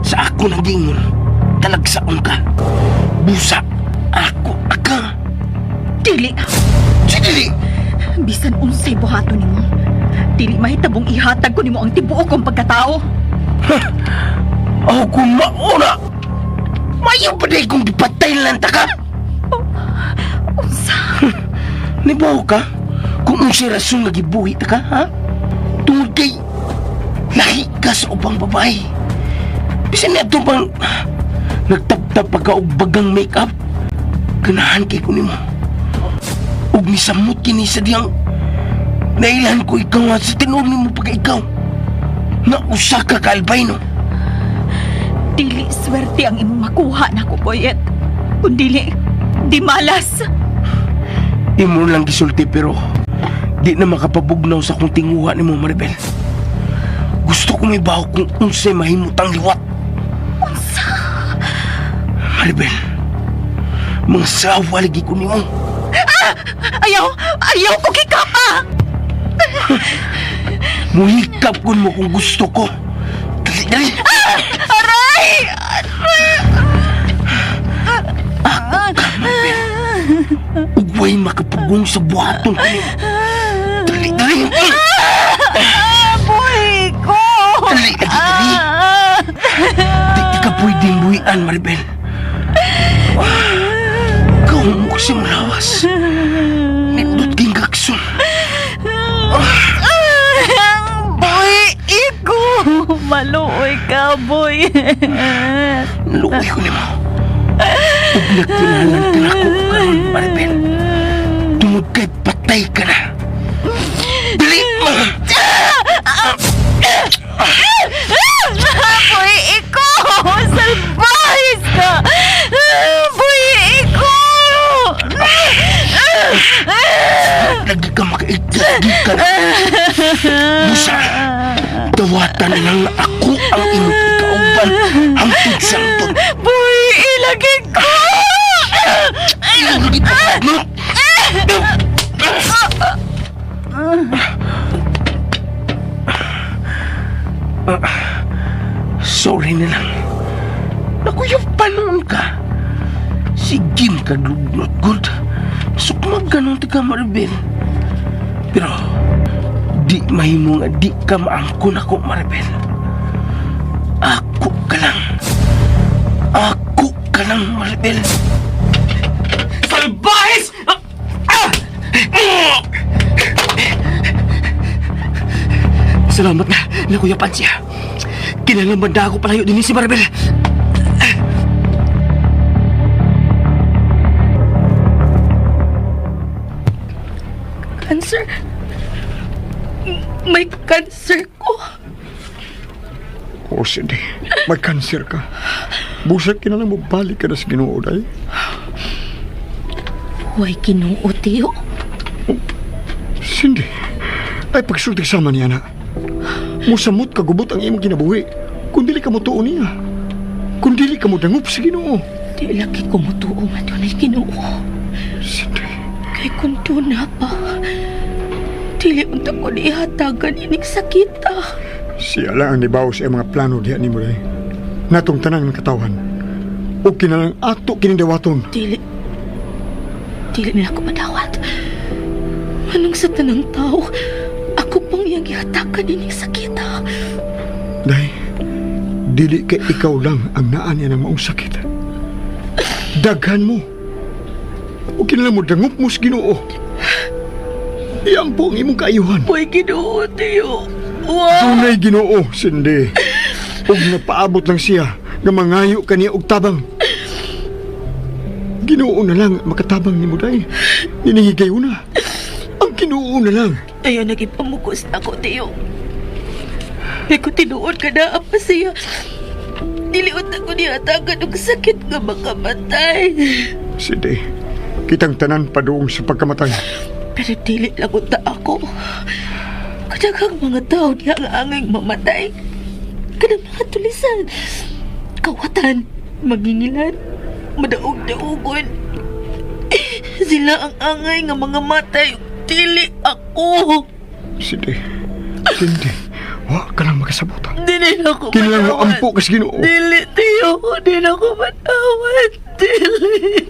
F: Sa ako nagingon, talagsaon ka. Busa, ako aka.
B: Dili.
F: Si dili.
B: Bisan unsay buhaton nimo. Dili mahitabong ihatag ko nimo ang tibuok kong pagkatao.
F: Oh, kung mauna! Mayo pa day kung gipatay na lang ta ka?
B: Unsa?
F: Nibaw ka? Kung unsay rason nga gibuhi ta ka, ha? Tungod kay lahi ka sa ubang babae. Bisan niadto pang nagtabtab pa ka og bagang make-up, ganahan kay ko nimo. Ug misamot kini sa diyang nailhan ko ikaw nga sa tinuod nimo pagka ikaw. Nga usa ka ka albino.
B: Dili swerte ang imong makuha nako, Boyet. Kun dili, di malas.
F: Imo lang gisulti pero di na makapabugnaw sa akong tinguha nimo, Maribel. Gusto ko may baho kung unsay mahimutang liwat.
B: Unsa?
F: Maribel, mga sawa lagi ko nimo.
B: Ah! Ayaw! Ayaw ko kikapa!
F: Muhikap kun mo kung gusto ko. Dali, dali!
B: Ah! Aray! Aray!
F: Ako ka, Maribel. Ugway makapugong sa buhaton ko nimo. Dali, dali!
B: Ah! Buhi ko!
F: Dali, dali, dali! Di, di ka pwedeng buhian, Maribel. Ikaw mo kasi malawas. Nindot king kakson.
B: Boy, iko! Maluoy ka, boy.
F: Naluoy ko nimo. Ug nagkinahanglan ka na ko karon, Maribel. Tungod kay patay ka na. Dali!
B: Boy, iko! Salbahis ka! Boy, iko!
F: Lagi ka makaigagi ka na. Musa, dawatan lang na ako ang imong ikauban hangtod sa hangtod.
B: Boy, ilagi ko!
F: Ilagi pa no? Sorry na lang. Nakuyaw pa noon ka. Sige ka lugnot good. Sukmag ganun ti ka, Maribel. Pero di mahimo nga di ka maangkon ako, Maribel. Ako ka lang. Ako ka lang, Maribel.
D: Salbahes! Salamat na, nakuyapan siya. Kinahanglan banda ako palayo din si Maribel.
B: Cancer? May cancer ko.
I: O, Cindy, may cancer ka. Busag kinahanglan mo balik ka na sa Ginoo, day.
B: Huwag Ginoo, Teo.
I: Cindy, ay pagsulti sama niya na. Musamot kagubot ang imong kinabuhi. Kung dili ka mo tuo niya. Kung dili ka mo dangup sa Ginoo.
B: Di lagi ko mutuo nga dunay Ginoo.
I: Cindy.
B: Kay kung na pa, dili unta ko nihatagan ining sakit ah.
I: Siya lang ang nibaw sa iyang mga plano diha ni Muray. Natong tanan ng katawan. O kinalang ato kining dawaton.
B: Dili. Dili nila ko madawat. Anong sa tanang tao, ako pong iyang ihatagan ining sakit ah.
I: Day, dili kay ikaw lang ang naan niya ng maong sakit. Daghan mo. O kinalang mo dangup mo sa Ginoo. Iyan po ang imong kaayuhan.
B: Boy, Ginoo, Teo. Wow!
I: Tunay Ginoo, Cindy. Ug napaabot lang siya nga mangayo kaniya og tabang. Ginoo na lang makatabang nimo day. Ninihigayo na. Ang Ginoo na lang.
B: Ayaw, nagipamukos na ako, Teo. May kung tinuod ka na, apa siya. Diliot ako niya atagan og sakit nga makamatay.
I: Cindy, kitang tanan padung sa pagkamatay.
B: Pero dili lang unta ako. Kadaghang mga tao niya ang angay mamatay. Kanang mga tulisan, kawatan, mangingilan, madaog-daugon. Sila ang angay nga mga matay. Dili ako.
I: Cindy, Cindy, wa ka lang makasabot.
B: Dili na ako
I: Kinahanglan mo
B: matawad.
I: ampo kas Ginoo.
B: Dili, Tiyo. Dili na ako matawad. Dili.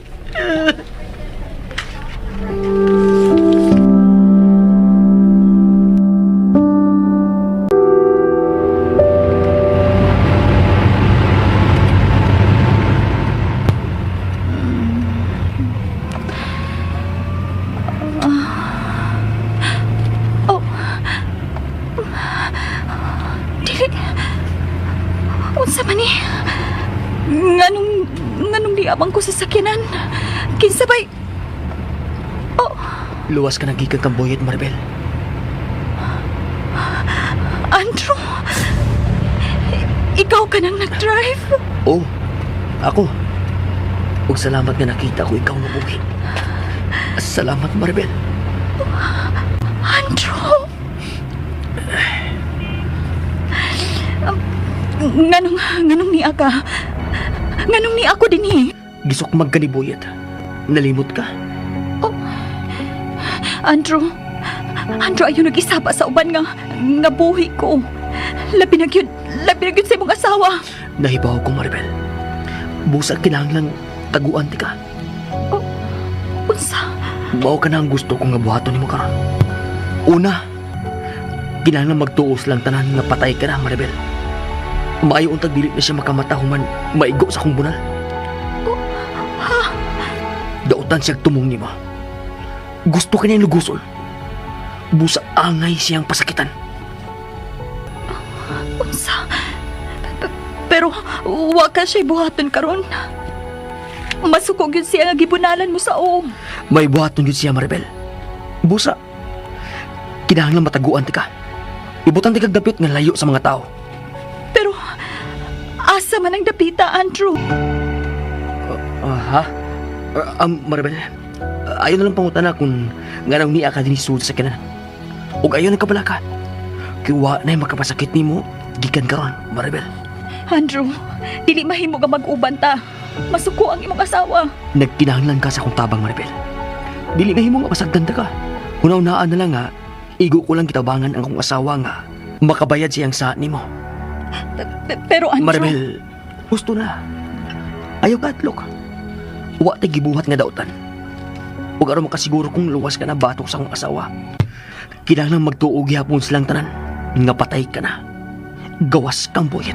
B: man ko sa sakyanan. Kinsa bay? Oh,
D: Luwas ka na gikan kang Boyet, Maribel.
B: Andrew. Ikaw ka nang nag-drive.
D: Oh, ako. Ug salamat nga nakita ko ikaw nga buhi. Salamat, Maribel.
B: Andrew. Nganong ni ka? Nganong ni ako dinhi?
D: Gisukmag ka ni Boyet. Nalimot ka.
B: Andrew. Andrew, ayaw nag-isaba sa uban nga nga buhi ko. Labi na gyud, labi na gyud sa imong asawa.
D: Nahibaw ko, Maribel. Busa kinahanglan taguan ti ka.
B: Unsa?
D: Mao ka na ang gusto kong nga buhaton nimo karon. Una, kinahanglan magtuos lang tanan nga patay ka na, Maribel. Maayo untag dili na siya makamata human maigo sa akong bunal. Dautan siyang tumong nimo. Gusto ka niyang luguson. Busa angay siyang pasakitan.
B: Unsa? Pero wa ka siya buhaton karon. Masuko gyud siya nga gibunalan mo sa o.
D: May buhaton yun siya, Maribel. Busa, kinahanglan mataguan ti ka. Ibutan ti kag dapit nga layo sa mga tao.
B: Pero asa man ang dapita, Andrew?
D: Ha? Maribel, ayaw na lang pangutana kung nganong niya ka dinhi sulod sa kanan. Ug ayaw na kabala ka. Kay wa na'y makapasakit nimo gikan karon, Maribel.
B: Andrew, dili mahimo nga mag-uban ta. Masuko ang imong asawa.
D: Nagkinahanglan ka sa akong tabang, Maribel. Dili mahimo nga pasagdan ta ka. Hunaw-naan na lang nga, igo ko lang kitabangan ang akong asawa nga makabayad siyang sa nimo.
B: Pero Andrew,
D: Maribel, gusto na. Ayaw ka atlok. Wa tay gibuhat nga dautan. Ug aron makasiguro kung luwas ka na batok sa akong asawa. Kinahanglan magtuo gihapon silang tanan nga patay ka na. Gawas kang Boyet.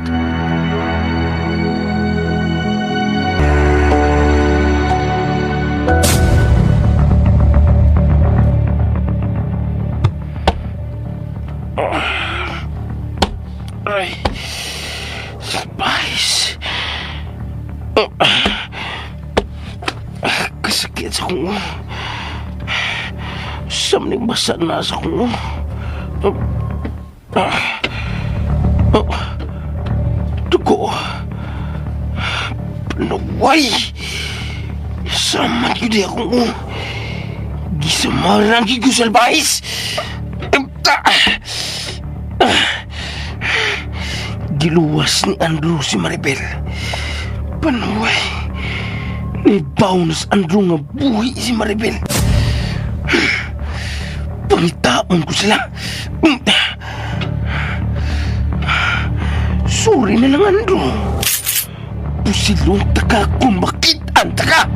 F: Ay, salbahis. Kasakit sa akong ulo. Samning basa na sa akong ulo. Dugo. Panuway. Sama yun akong ulo. Gisamarang ko salbahis. Giluwas ni Andrew si Maribel. Panuway. Nibaw na sa Andrew nga buhi si Maribel. Pangitaon ko sila. Sorry na lang, Andrew. Pusilong taka kung makitaan taka.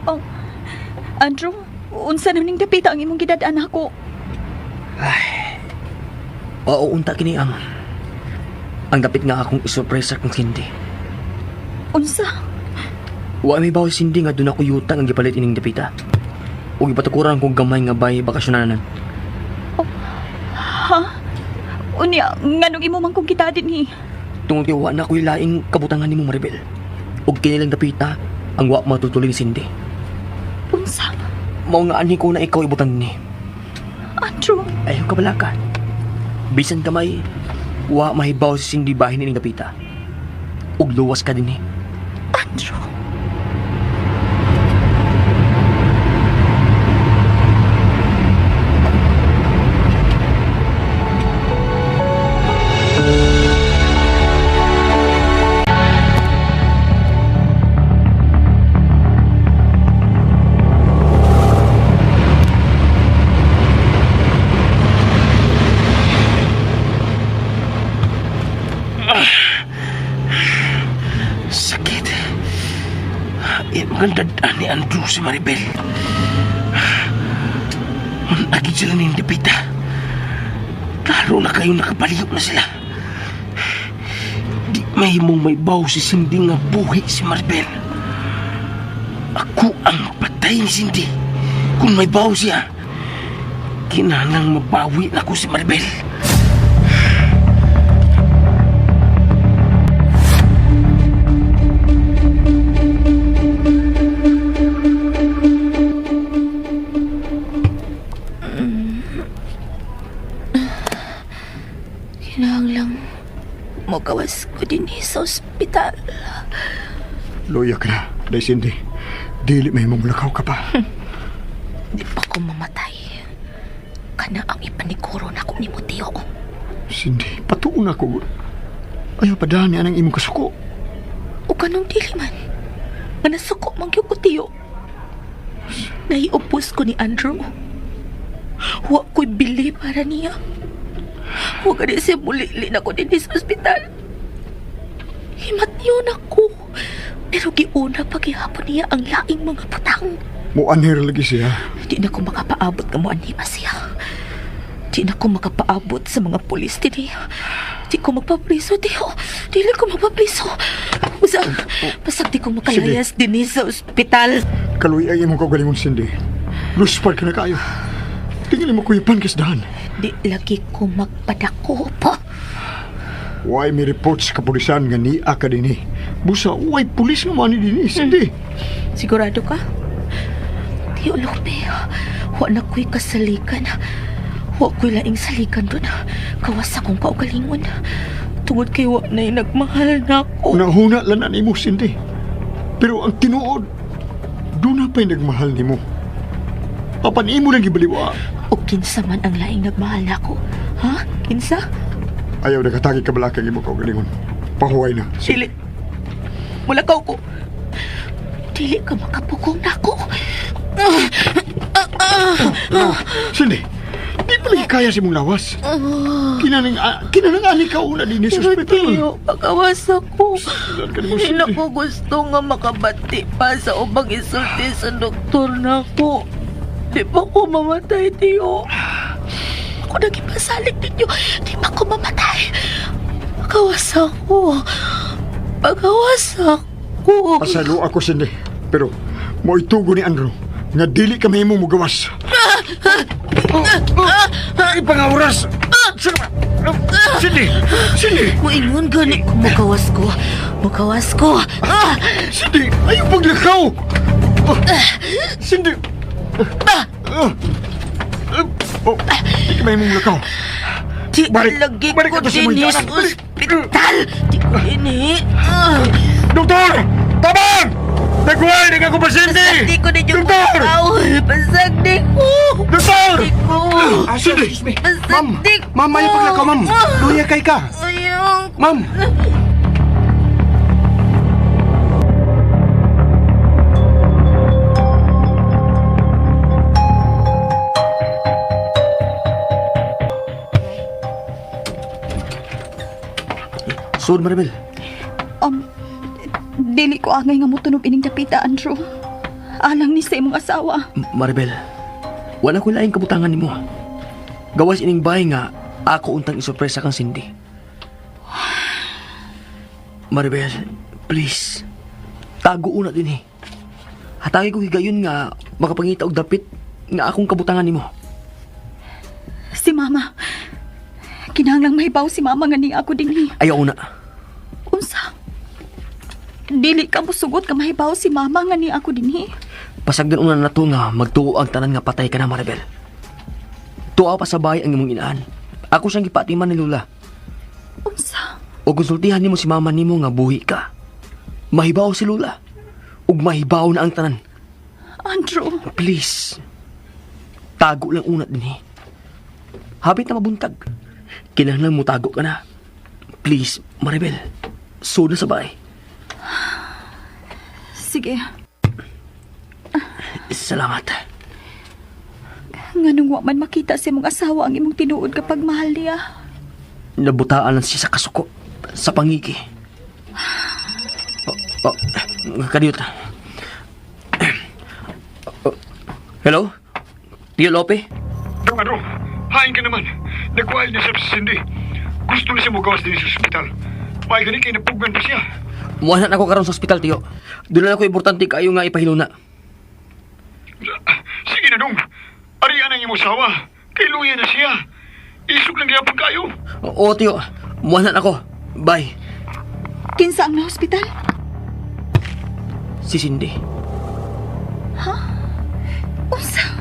B: Oh, Andrew, unsa naman ning dapita ang imong gidad-an ako?
D: Oo, unta kini ang dapit nga akong isurpresa kang Cindy.
B: Unsa?
D: Wa may bawo Cindy nga doon ako yutang ang gipalit ining dapita. Ug ipatukuran kong gamay nga bay bakasyonanan.
B: Ha? Unya, nganong imo man kong kita dinhi?
D: Tungod kay wa na ko'y laing kabutangan nimo Maribel. Ug kini lang dapita ang wa matutuloy ni Cindy.
B: Unsa?
D: Mao nga anhi ko na ikaw ibutang ni.
B: Andrew,
D: Ayaw ka balaka. Bisan kamay, wa mahibaw si Cindy bahin ining dapita. Ug luwas ka dinhi.
B: Andrew.
F: Sakit. Maganda ni Andrew si Maribel. Agi sila ni dapita. Klaro na kayo nakapaliw na sila. Di mahimong may baw si Cindy nga buhi si Maribel. Ako ang patay ni Cindy. Kung may baw siya, kinahanglang mabawi na ko si Maribel.
B: Kinahanglang mogawas ko din sa ospital.
I: Luya ka na, Day Cindy. Dili may mong lakaw ka pa.
B: Di pa ko mamatay. Kana ang ipaniguro na ko ni mo, Tiyo.
I: Cindy, patuon ako. Ayaw pa dani anang imong kasuko.
B: O kanong dili man. Nga nasuko man gyud ko, Tiyo. Naiupos ko ni Andrew. Wa ko'y bili para niya. Wa gani siya mulili na ko din sa ospital. Himat niyo na ko. Pero giuna paghihapon niya ang laing mga butang.
I: Muanhir lagi siya.
B: Di na ko makapaabot nga moanhi pa siya. Di na ko makapaabot sa mga pulis dinhi. Di ko magpapriso, Tiyo. Dili ko magpapriso. Basta, basta di ko makalayas dinhi sa ospital.
I: Kaluy ang imong kaugalingon, Cindy. Luspad ka na kayo. Tingin mo kuyipan kasdahan.
B: Di lagi ko magpadako pa.
I: Why may report sa kapulisan nga niya ka dinhi? Busa, why pulis nga man dinhi, Cindy?
B: Sigurado ka? Tiyo, Lope. Wa na ko'y kasalikan. Wa ko'y laing salikan dun. Kawas akong kaugalingon. Tungod kay wa na'y nagmahal na ako.
I: Nahuna lang na nimo, Cindy. Pero ang tinuod, doon na pa'y nagmahal nimo. Apan imo lang gibaliwa.
B: O kinsa man ang laing nagmahal nako. Ha? Kinsa?
I: Ayaw nakatagi ka balakang imo kaugalingon. Pahuway na.
B: Dili. Mulakaw ko. Dili ka makapugong nako.
I: No, Cindy, di pa lagi kaya sa imong lawas. Kinanang, kinanang ani ka una din sa
B: Pero
I: ospital.
B: Tiyo, pagawas ako.
I: Saan ka nimo,
B: Hindi
I: Cindy?
B: na ko gusto nga makabati pa sa ubang isulti sa doktor na ko. Di pa ko mamatay, Tiyo. Ako nagipasalig ninyo. Di pa ko mamatay. Pagawas ako. Pagawas ako.
I: Pasalo ako, Cindy. Pero, moitugo ni Andrew nga dili ka mahimo mugawas. Ay, pangaoras! Sino ba? Cindy! Cindy!
B: Muingon gani ko mugawas ko. Mugawas ko. Ah!
I: Cindy! Ayaw paglakaw! Cindy! Ah! Oh, di ka mahimong lakaw.
B: Di
I: Balik-
B: lagi
I: balik
B: ko
I: ka to sa mga
B: din sa
I: anak. Balik.
B: ospital. Di ko dinhi. Ah!
I: Doktor! Tabang! Nagway! Nag ako pasyente!
B: Di ko ninyo
I: Doktor!
B: Pasag di ko.
I: Doktor!
B: Di ko.
I: Cindy!
F: Excuse me.
B: Pasag
F: Ma'am,
B: di ko.
F: ma'am, ayaw paglakaw, ma'am. Luya kay ka.
B: Ayaw.
F: Ma'am.
D: Sud, Maribel.
B: Dili ko angay nga motunog ining dapita, Andrew. Alang ni sa imong asawa.
D: Maribel, wala ko laing kabutangan nimo. Gawas ining bahay nga ako untang isurpresa kang Cindy. Maribel, please. Tago una din eh. Hatagi ko higayon nga makapangita og dapit nga akong kabutangan nimo.
B: Si Mama. Kinahanglang mahibaw si Mama nga ni ako dinhi.
D: Ayaw una.
B: Unsa? Dili ka mosugot nga mahibaw si Mama nga ni ako dinhi.
D: Pasagdan una na to nga magtuo ang tanan nga patay ka na, Maribel. Tuwa pa sa bahay ang imong inaan. Ako siyang gipatiman ni Lula.
B: Unsa?
D: O konsultihan nimo si mama nimo nga buhi ka. Mahibaw si Lula. Ug mahibaw na ang tanan.
B: Andrew,
D: Please. Tago lang una din eh. Habit na mabuntag. Kinahanglan mo tago ka na. Please, Maribel. Sud na sa bahay.
B: sige.
D: Salamat.
B: Nganong wa man makita sa imong asawa ang imong tinuod kapag mahal niya.
D: Nabutaan lang siya sa kasuko. Sa pangigi. Oh, oh, kadiyot. Oh, hello? Tio Lope?
I: Dong Andrew, hain ka naman. Nagway niya sa Cindy. Gusto na siya mugawas din sa ospital. May gani kay napugan pa siya.
D: Muha na ako karon sa ospital, Tiyo. Doon na ako importante kayo nga ipahiluna.
I: Sige, Sige na dong. Arian ang imong sawa. Kay luya na siya. Isog lang gyapon kayo.
D: Oo, tiyo. Muhanan ako. Bye.
B: Kinsa ang na-hospital?
D: Si Cindy.
B: Unsa?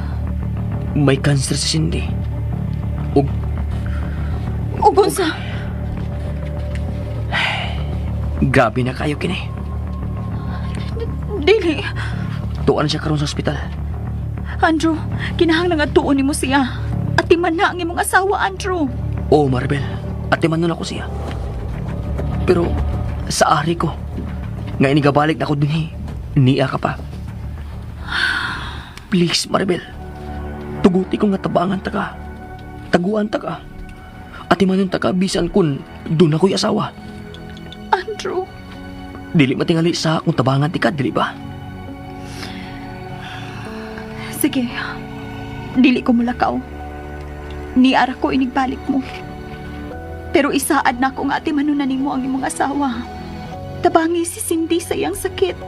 D: May cancer si Cindy. Ug
B: Ug unsa?
D: grabe na kayo kini.
B: Dili.
D: Tuan siya karon sa ospital.
B: Andrew, kinahanglan nga tuon nimo siya. Atiman na ang imong asawa, Andrew.
D: Oo, Maribel. Ate man ako siya. Pero sa ari ko, nga inigabalik na ako dinhi, niya ka pa. Please, Maribel. Tuguti ko nga tabangan ta ka. Taguan ta ka. Ate man ta ka, bisan kun doon ako'y asawa.
B: Andrew,
D: Dili matingali sa kung tabangan ti ka, dili ba?
B: sige. Dili ko mulakaw. Niara ko inigbalik mo. Pero isaad na ko nga ati manunan nimo ang imong asawa. Tabangi si Cindy sa iyang sakit.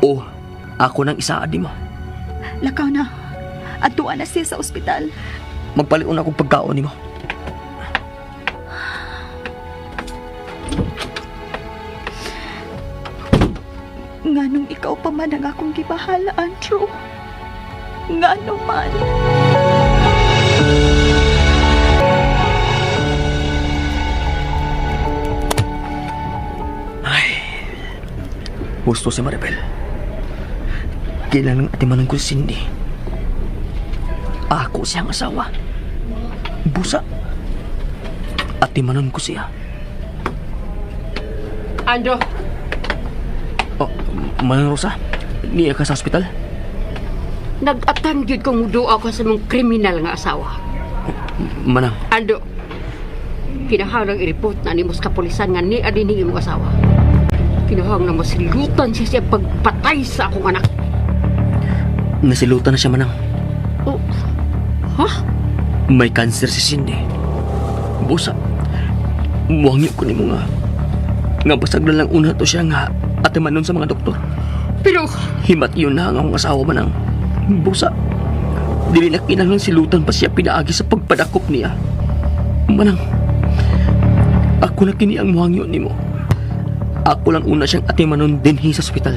D: Oo, ako nang isaad mo.
B: Lakaw na. Adtuan na siya sa ospital.
D: Magpalit una akong pagkaon nimo.
B: Nganong ikaw pa man ang akong gibahala, Andrew. Ngano man.
D: Gusto si Maribel. Kailangan atimanan ko si Cindy. Ako siyang asawa. Busa. Atimanan ko siya.
G: Andrew,
D: Oh, Manang Rosa, niya ka sa ospital?
G: nag-atan gyud kong muduha ko sa mong kriminal nga asawa.
D: Manang,
G: Ando, kinahanglang i-report na nimo sa kapulisan nga ni adini imong asawa. Kinahanglang masilutan siya siya pagpatay sa akong anak.
D: nasilutan na siya, Manang.
G: Oh, ha?
D: May cancer si Cindy. Busa, muwangyo ko nimo nga. Nga basag na lang una to siya nga atimanon sa mga doktor.
G: Pero,
D: Himat yun na ang akong asawa manang. Busa, dili na kinahanglan silutan pa siya pinaagi sa pagpadakop niya. Manang, ako na kini ang muhangyo nimo. Ako lang una siyang atimanon dinhi sa ospital.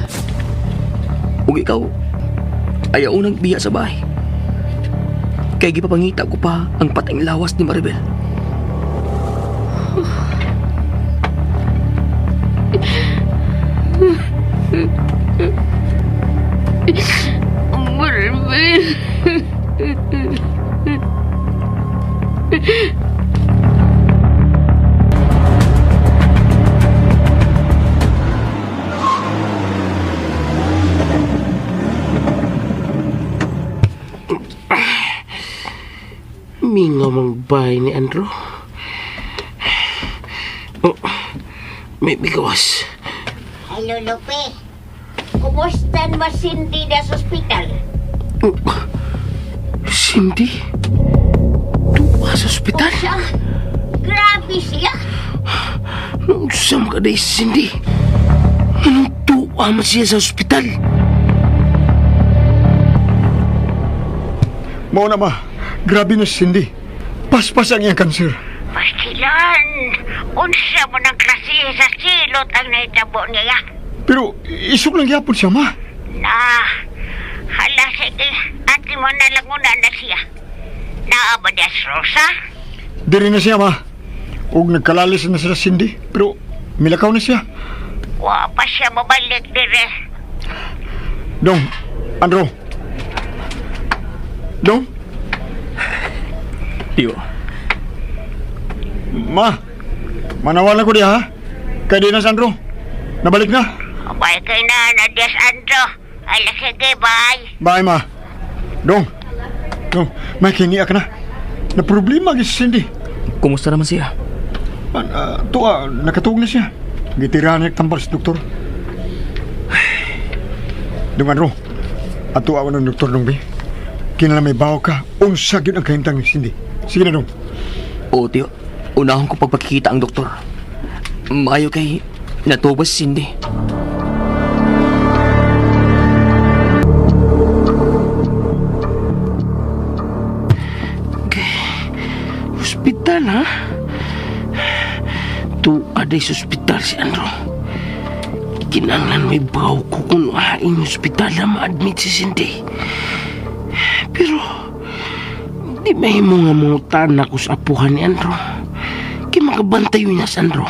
D: Ug ikaw, ayaw unang biya sa bahay. Kay gipapangita ko pa ang pateng lawas ni Maribel.
E: Maribel.
F: Mingaw mang bahay ni Andrew. Oh, may bigawas.
H: Hello, Lupe. Kumusta na Cindy na sa ospital?
F: Oh, Cindy? Tuwa sa ospital?
H: Siya? Grabe siya.
F: Nausam ka day, Cindy. Anong tuwa man siya sa ospital?
I: Mao na ma. Grabe na si Cindy. Paspas ang iyang kanser.
H: Pastilan, unsa mo ng klase sa silot ang nahitabo niya.
I: Pero isog lang gyapon siya ma.
H: Na, hala sige, ati mo na lang una na siya. Naa ba niya si Rosa?
I: Diri na siya ma. Ug nagkalalis na sila Cindy. Pero milakaw na siya.
H: Wa pa siya mabalik dire.
I: Dong, Andro. Dong,
D: Tiyo,
I: ma. Manawalan ko diha ha. Kay di na si Andro. Nabalik na.
H: Abay kay na, na Dias Andro. Hala sige, bye.
I: Bye ma. Dong. Dong, may kiniya ka na. Na problema gyud si Cindy.
D: kumusta naman siya?
I: Man, tuwa, nakatuog na siya. Gitirahan niya tambal sa doktor. Dong Andro, ato awan ng doktor dong bi. Kinala may bawo ka, unsa gyud ang kahimtang ni Cindy. Sige na dong.
D: Oo, tiyo. Unahon ko pagpakikita ang doktor. Maayo kay natubos si Cindy.
F: Ospital, ha? Tuwa day sa ospital si Andrew. Kinanglan may baw ko kung hain ospital na ma-admit si Cindy. Pero, di mahimo nga mangutan ako sa apuhan ni Andrew. Kay makabantay yun niya sa Andrew.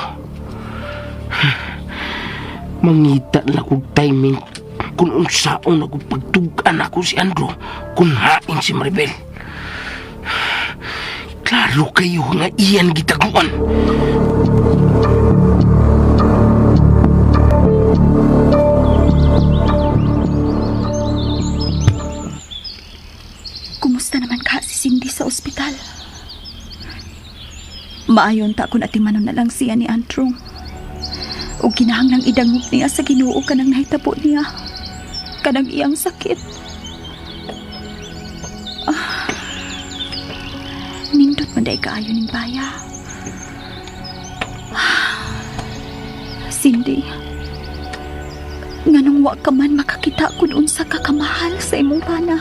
F: Mangita na kog timing kung unsaon ako pagtugan ako si Andrew kung hain si Maribel. Klaro kayo nga iyan gitaguan.
B: Kumusta naman ka si Cindy sa ospital? Maayon ta kung atimanon na lang siya ni Andrew. O kinahanglang idangop niya sa Ginoo kanang nahitabo niya. Kanang iyang sakit. Ah, nindot man day kaayo ning baya. Ah, Cindy, nganong wa ka man makakita kung unsa ka kamahal sa imong bana.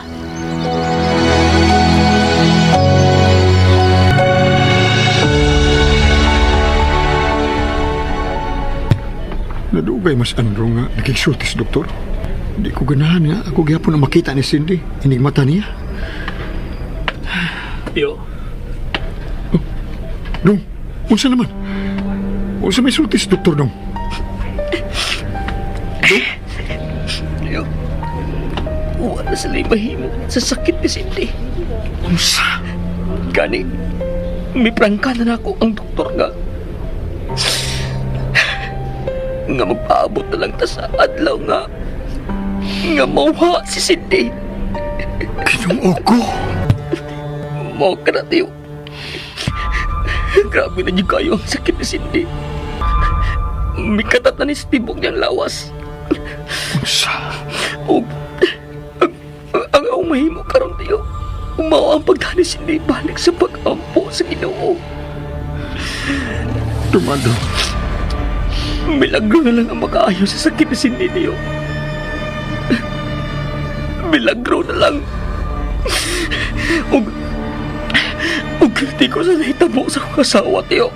I: Nadugay mas Andrew nga nakigsulti sa doktor. Di ko ganahan nga. Ako gihapon na makita ni Cindy. Inigmata niya.
D: Tiyo,
I: Dong, unsa naman? Unsa may sulti sa doktor, Dong?
D: tiyo. Wala sila mahimo sa sakit ni Cindy.
I: Unsa?
D: Gani, may prangka na nako ang doktor nga. Nga magpaabot na lang ta sa adlaw nga nga mauha si Cindy.
I: Ginoo ko.
D: Mao ka na, tiyo. Grabe na niyo kayo ang sakit ni Cindy. Mikatat na ni sa tibok niyang lawas.
I: Unsa?
D: Ug ang akong mahimo karon tiyo. Umao ang pagdani si Cindy balik sa pag-ampo sa Ginoo.
I: Dumando.
D: Milagro na lang ang makaayo sa sakit ni Cindy tiyo. Milagro na lang. Ug ug di ko sa nahitabo sa akong asawa tiyo.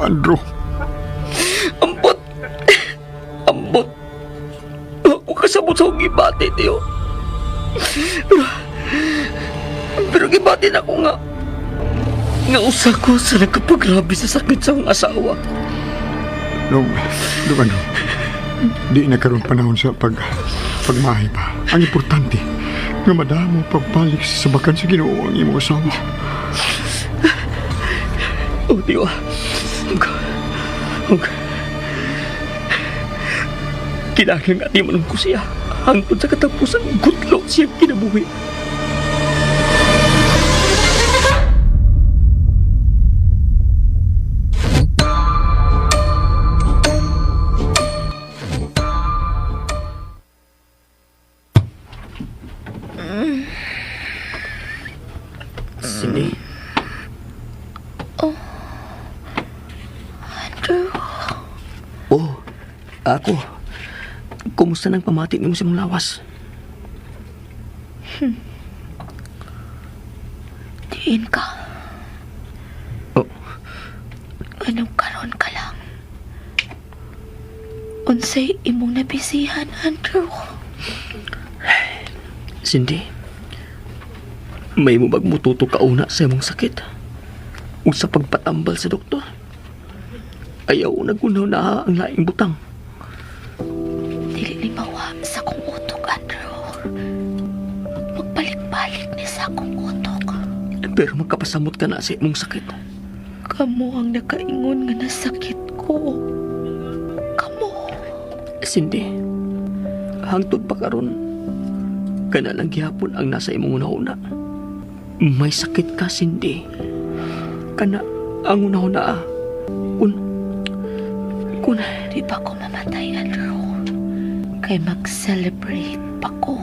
I: Andrew.
D: Ambot. Ambot. Ako kasabot sa akong gibati, tiyo. Pero gibati na ko nga. Nga usa ko sa nagkapagrabe sa sakit sa akong asawa.
I: Dong, Dong ano? Di na karon panahon sa pagmahay pa. Ang importante, nga madamo pagbalik sa sabakan sa Ginoo ang imong asawa.
D: Oh, tiyo. Ug, ug, kinahanglan nga di man ko siya. Hangtod sa katapusan, gutlo siya kinabuhi. Cindy?
B: Oh. Andrew.
D: Oh, ako. Kumusta nang pamati nimo sa imong lawas?
B: Diin ka.
D: Oh.
B: Anong karon ka lang? Unsay imong nabisihan, Andrew?
D: Cindy, may mo magmututo ka una sa imong sakit ug sa pagpatambal sa doktor. Ayaw nagunaw na ang laing butang.
B: Dili ni mawa sa akong utok, Andrew. Magbalik-balik ni sa akong utok.
D: Pero magkapasamot ka na sa imong sakit.
B: Kamo ang nakaingon nga nasakit ko. Kamo.
D: Cindy, hangtod pa karon, kana lang gihapon ang nasa imong una-una. May sakit ka, Cindy. Kana ang una-una. Kun
B: Di pa ko mamatay, Andrew. Kay mag-celebrate pa ko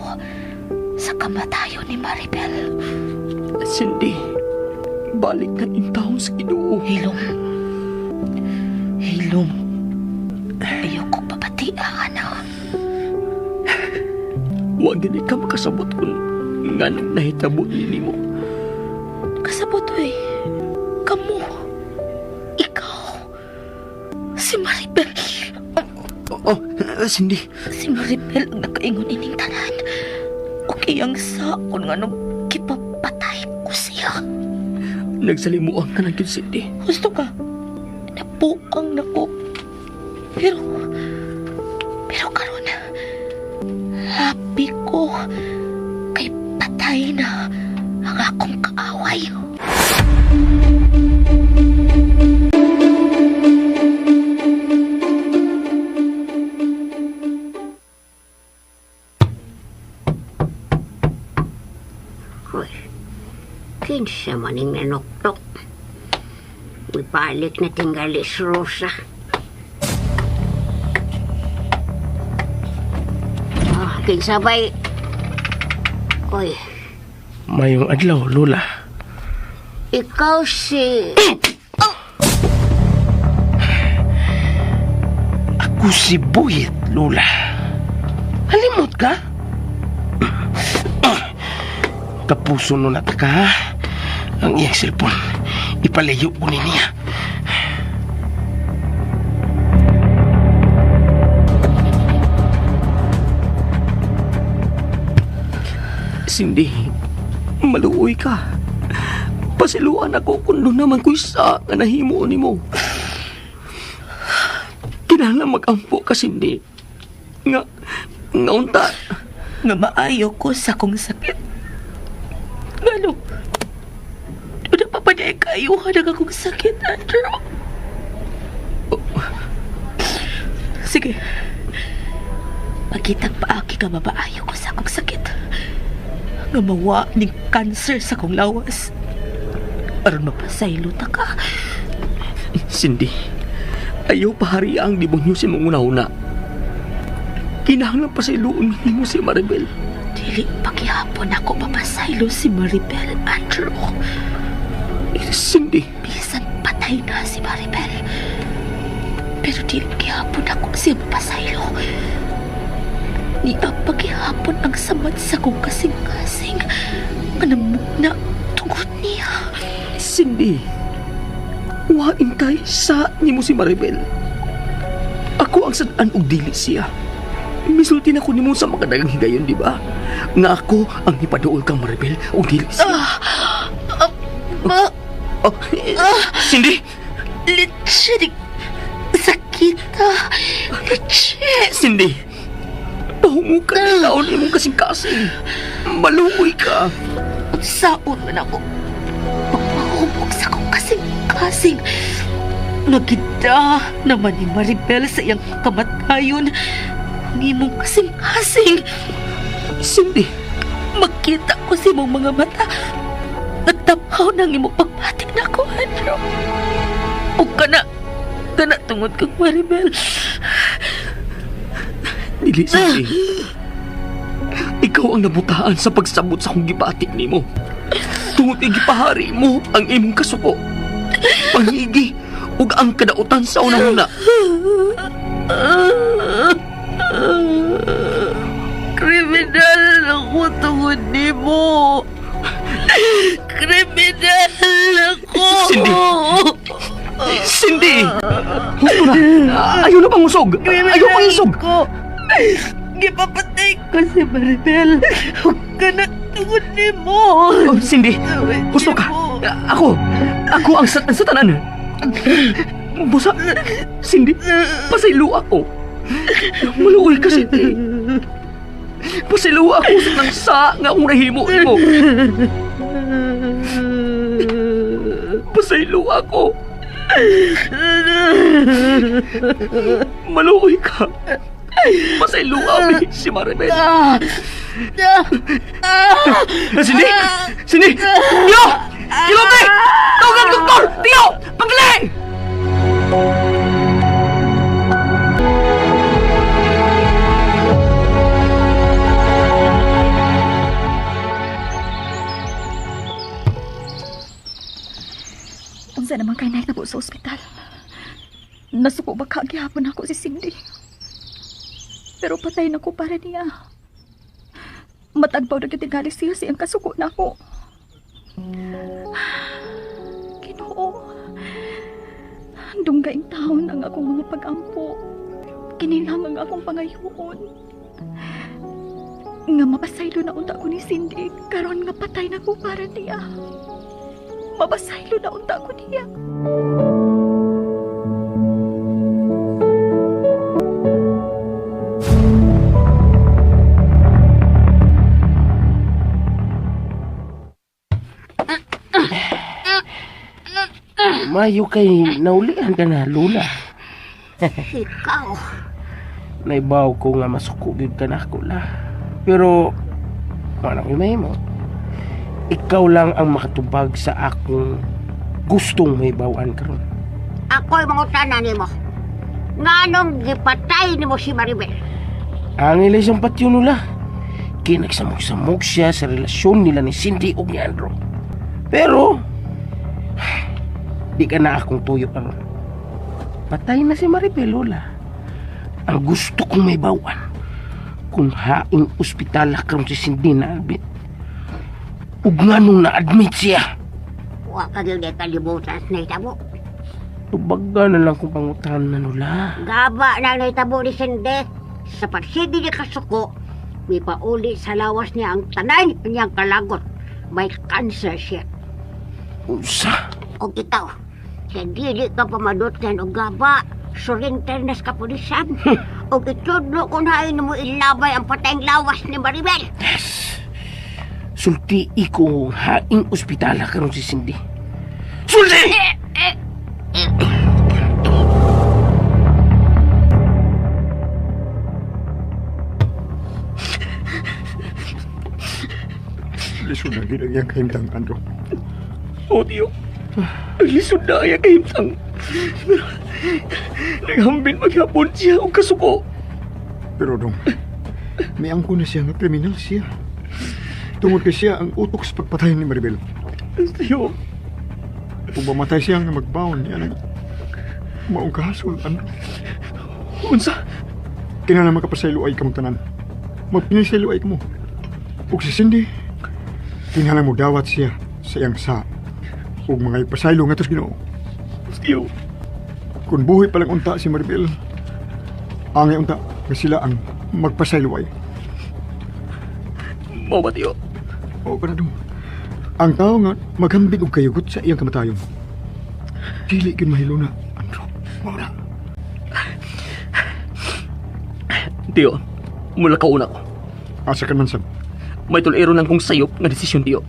B: sa kamatayon ni Maribel.
D: Cindy, balik na intawon sa Ginoo.
B: Hilom. Hilom. Ayoko papatian, anak.
D: Huwag gani ka makasabot kung nganong nahitabo ni nimo.
B: Kasabot, oy. Kamu. Ikaw. Si Maribel.
D: Oh, Cindy.
B: Si Maribel ang nakaingon ining tanan. Okay ang saon nga nung kipapatay ko siya.
D: Nagsalimuan ka na gyud, Cindy.
B: Gusto ka? Napuang nako. Pero karon, happy ko kay patay na ang akong kaaway.
H: Hoy, kinsa maning nanuktok. Ibalik na tingali si Rosa. Ah, kinsa ba'y... Oy,
F: Mayong adlaw, Lola.
H: ikaw si...
F: Ako si Buyet, Lola. Halimot ka? Kapuso no nataka, ha? Ang iyang cellphone. Ipalayo ko ni niya.
D: Cindy, maluoy ka. Pasiluan ako kung doon naman ko'y sa nga nahimo nimo. Kinahanglan mag-ampo ka, Cindy. Nga unta.
B: Nga maayo ko sa akong sakit. Ngano? Doon pa pa niya kaayuhan ang akong sakit, Andrew. Sige. Pagkitang paaki ka mabaayo ko sa akong sakit. Nga mawa ning cancer sa akong lawas. Aron mapasaylo ta ka.
D: Cindy, ayaw pahari ang demonyo sa imong una-una. Kinahanglan pasayloon nimo si Maribel.
B: Dili paghihapon ako mapasaylo si Maribel, Andrew.
D: Cindy.
B: Bisan patay na si Maribel. Pero dili gihapon ako siya mapasaylo. Niya paghihapon ang samad sa kong kasing-kasing. Manamugna tungod niya.
D: Cindy, wain kay sa nimo si Maribel. Ako ang sad-an og dili siya. Misulti na ko nimo sa makadagang higayon, di ba? Nga ako ang ipaduol kang Maribel og dili siya. Cindy!
B: Legit! Sakita! Legit!
D: Cindy! Pahungo ka na taon imong kasing-kasing. Maluoy ka.
B: Saon man ako. Pagpahumok sa akong kasing-kasing. Nagida naman ni Maribel sa iyang kamatayon. Ang imong kasing-kasing.
D: Cindy!
B: Makita ko sa imong mga mata. Nagtapaw ng imong pagbatik na ako, Andrew. O kana tungod kang Maribel.
D: Dili, Cindy. Ikaw ang nabutaan sa pagsabot sa akong gibatik nimo. Tungod igipahari mo ang imong kasuko. Pangigi ug ang kadautan sa unang-una.
B: Kriminal ako tungod nimo. Kriminal ako.
D: Cindy! Cindy! Husto na! Ayaw na pang usog! Ayaw pang isog!
B: Ko. Gipapatay ko si Maribel. Huwag ka na tungod nimo.
D: Oh, Cindy! Husto ka! Ako! Ako ang sa tanan! Busa! Cindy! Pasaylo ako! Maluoy ka, Cindy! Pasaylo ako sa nang sa nga akong nahimo nimo! Pasaylo ako! Maluoy ka! Pasaylo abi si Maribel! Cindy! Cindy! Tio! Kilote! Tawagan doktor! Tio! Pagdali!
B: Unsa naman kay nahitabo sa ospital? Nasuko ba ka gihapon ako si Cindy? Pero patay na ko para niya. Matagbaw na tingali siya siyang kasuko na ako. Dunggaing taon ang akong mga pag-ampo. Kini lang ang akong pangayoon. Nga mapasaylo na unta ko ni Cindy, karon nga patay na ko para niya. Mapasaylo na unta ko niya.
F: Mayo kay naulian ka na, Lula.
H: Ikaw.
F: Naibaw ko nga masuko gyud ka na ako, la. Pero, manang imay mo. Ikaw lang ang makatubag sa akong gustong may bawaan karon.
H: Ako'y mangutana nimo. Nganong gipatay nimo si Maribel?
F: Ang ilay siyang patyo nula. Kinagsamog-samog siya sa relasyon nila ni Cindy ug ni Andrew. Pero, di ka na akong tuyo karon. Patay na si Maribel, Lola. Ang gusto kong may bawan, kung haing ospital karon si Cindy na admit. Ug nganong na-admit siya.
H: Wa ka gyud kalibutan sa nahitabo.
F: Tubaga na lang kung pangutahan na nula.
H: Gaba na nahitabo ni Cindy. Sa pagsige niya kasuko, may pauli sa lawas niya ang tanan niyang kalagot. May cancer siya.
F: Unsa?
H: O ikaw, sa dili ka pamadutlan og gaba, surrender na sa kapulisan. O itudlo kung hain mo ilabay ang patayng lawas ni Maribel.
F: Yes. Sulti ko haing ospitala karon si Cindy. Sulti!
I: Lisod na gid ang iyang kahimtang, Andrew.
D: O, tiyo. Ang lisod na ang kahimtang. Pero, naghambin maghapon siya og kasuko.
I: Pero dong, may angko na siya nga kriminal siya. Tungod kay siya ang utok sa pagpatay ni Maribel.
D: Tiyo,
I: Kung mamatay siya nga magbaon niya nang maong kahasol, Andrew.
D: unsa?
I: Kinahanglan makapasaylo ay kamong tanan. Magpinisaylo ay kamo. Ug si Cindy, kinahanglan mo dawat siya sa iyang sa ug mga ipasaylo ngadto sa Ginoo.
D: Tiyo,
I: Kung buhi pa lang unta si Maribel, angay unta nga sila ang magpasaylo ay.
D: mao ba tiyo?
I: Oo ka na dong. Ang tao nga maghambing og kayugot sa iyang kamatayon. Dili gyud mahiluna, Andrew. Mao na.
D: Tiyo, mula kauna ko.
I: Asa ka man sab.
D: May tulero lang kong sayop nga desisyon, tiyo.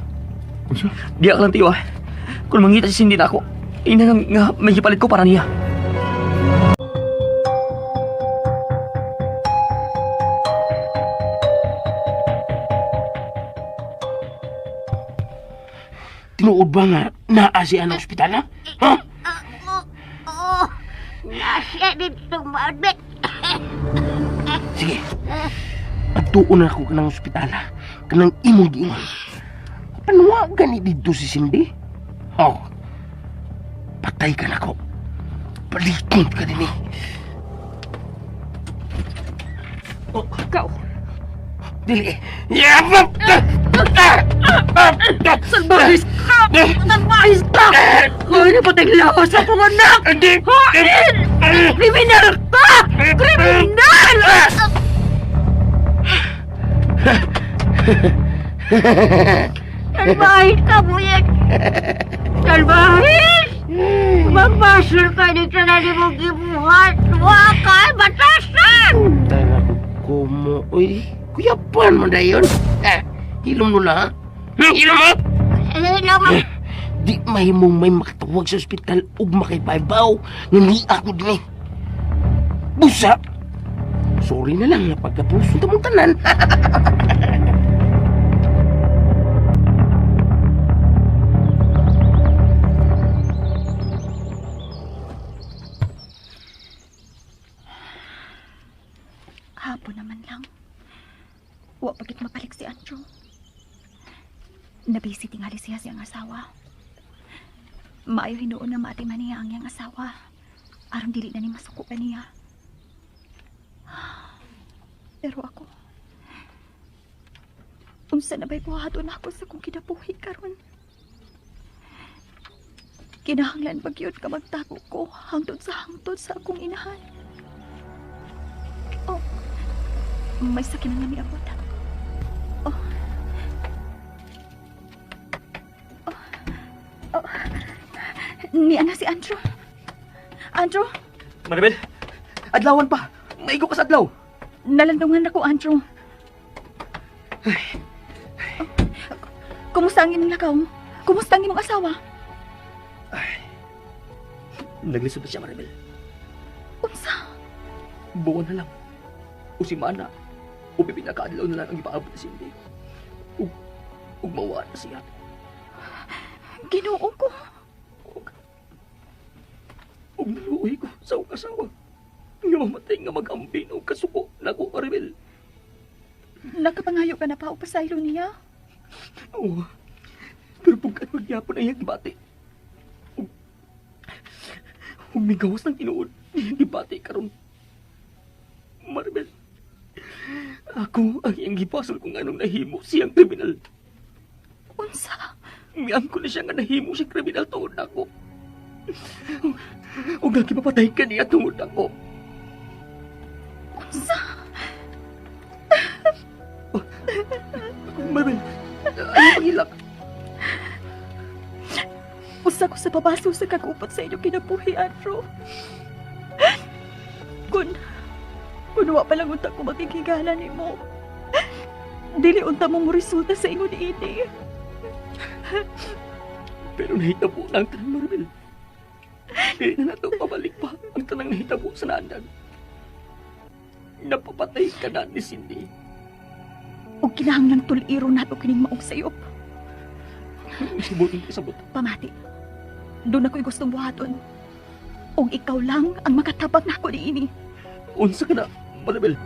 I: Unsa?
D: Diya ka lang, tiyo, ah. Kung mangita si Cindy na ako, ina nga, nga may gipalit ko para niya.
F: Tinuod ba nga naa siya ng ospital, ha? Ha?
H: Oo, nasiya dito ma-admit.
F: Sige. Pagtuon na ako kanang ospital, ha? Kanang imong giingon. Panuwa gani dito si Cindy? Oh. Patay ka na ko. Balikon ka din eh.
G: Oh, ikaw.
F: Dili.
G: Salbahis ka! Salbahis ka! Hoy, napatay lawas akong anak!
F: Hindi!
G: Hain! Kriminal ka! Kriminal!
H: Salbahis ka, Buyet. Salbahis! Magbasol ka dito na di mo gibuhat. Wa ka, batasan!
F: Tara ko mo. Uy, kuyapan mo na yun. Eh, hilom mo lang, ha? Hilom mo!
H: Hilom mo.
F: Di mahimong may makatawag sa ospital ug makipaybaw nga ni ako din eh. Busa! Sorry na lang na pagkapuso ta mong tanan.
B: Hapon naman lang. Wa pagit mapalik si Andrew. Nabisi tingali siya siyang asawa. Maayo hinuon na maatiman niya ang iyang asawa. Aron dili na ni masuko pa niya. Pero ako, unsa na ba'y buhaton ako sa kong kinabuhi karon? Kinahanglan ba gyud ka magtago ko hangtod sa akong inahan? Oh, may sakit na niabot. Oh. Oh. Oh. Niya na si Andrew. Andrew,
D: Maribel, adlawan pa. Maigo ka sa adlaw.
B: Nalandungan ako, Andrew. Oh, kumusta ang imong lakaw? Kumusta ang imong asawa?
D: Naglisod na siya, Maribel.
B: Unsa?
D: Buwan na lang. O si Mana. O pipinakaadlaw na lang ang ipaabot si Cindy. Ug mawa na siya.
B: Ginoo ko.
D: Ug naluoy ko sa akong asawa. Nga mamatay nga mag-ambin og kasuko nako, Maribel.
B: Nakapangayo ka na pa o pasaylo niya?
D: Oo. Pero pagkat magyapon ay ang bati. Ug migawas ng tinuod, gibati karon. Maribel, ako ang iyang gipasol kung anong nahimo siyang kriminal.
B: Unsa?
D: Miang ko na siya nga nahimo siyang kriminal tungod nako. Ug nagipapatay ka niya tungod nako.
B: Unsa?
D: Maribel, ayaw pangilak.
B: Usa ko sa pabaso sa kagupot sa inyong kinabuhi, Andrew. Kung wa pa lang unta ko makikigala nimo, dili unta mo mo resulta sa ingon ini.
D: Pero nahitabo na ang tanang, Maribel. Dili na nato pabalik pa ang tanang nahitabo sa naandan. Napapatay ka na ni Cindy.
B: Og kinahanglang tul-iro nato kining maong sayop.
D: Sabot ang kasabot.
B: Pamati. Doon ako'y gustong buhaton. Og ikaw lang ang makatabang nako niini.
D: Unsa ka na, Maribel?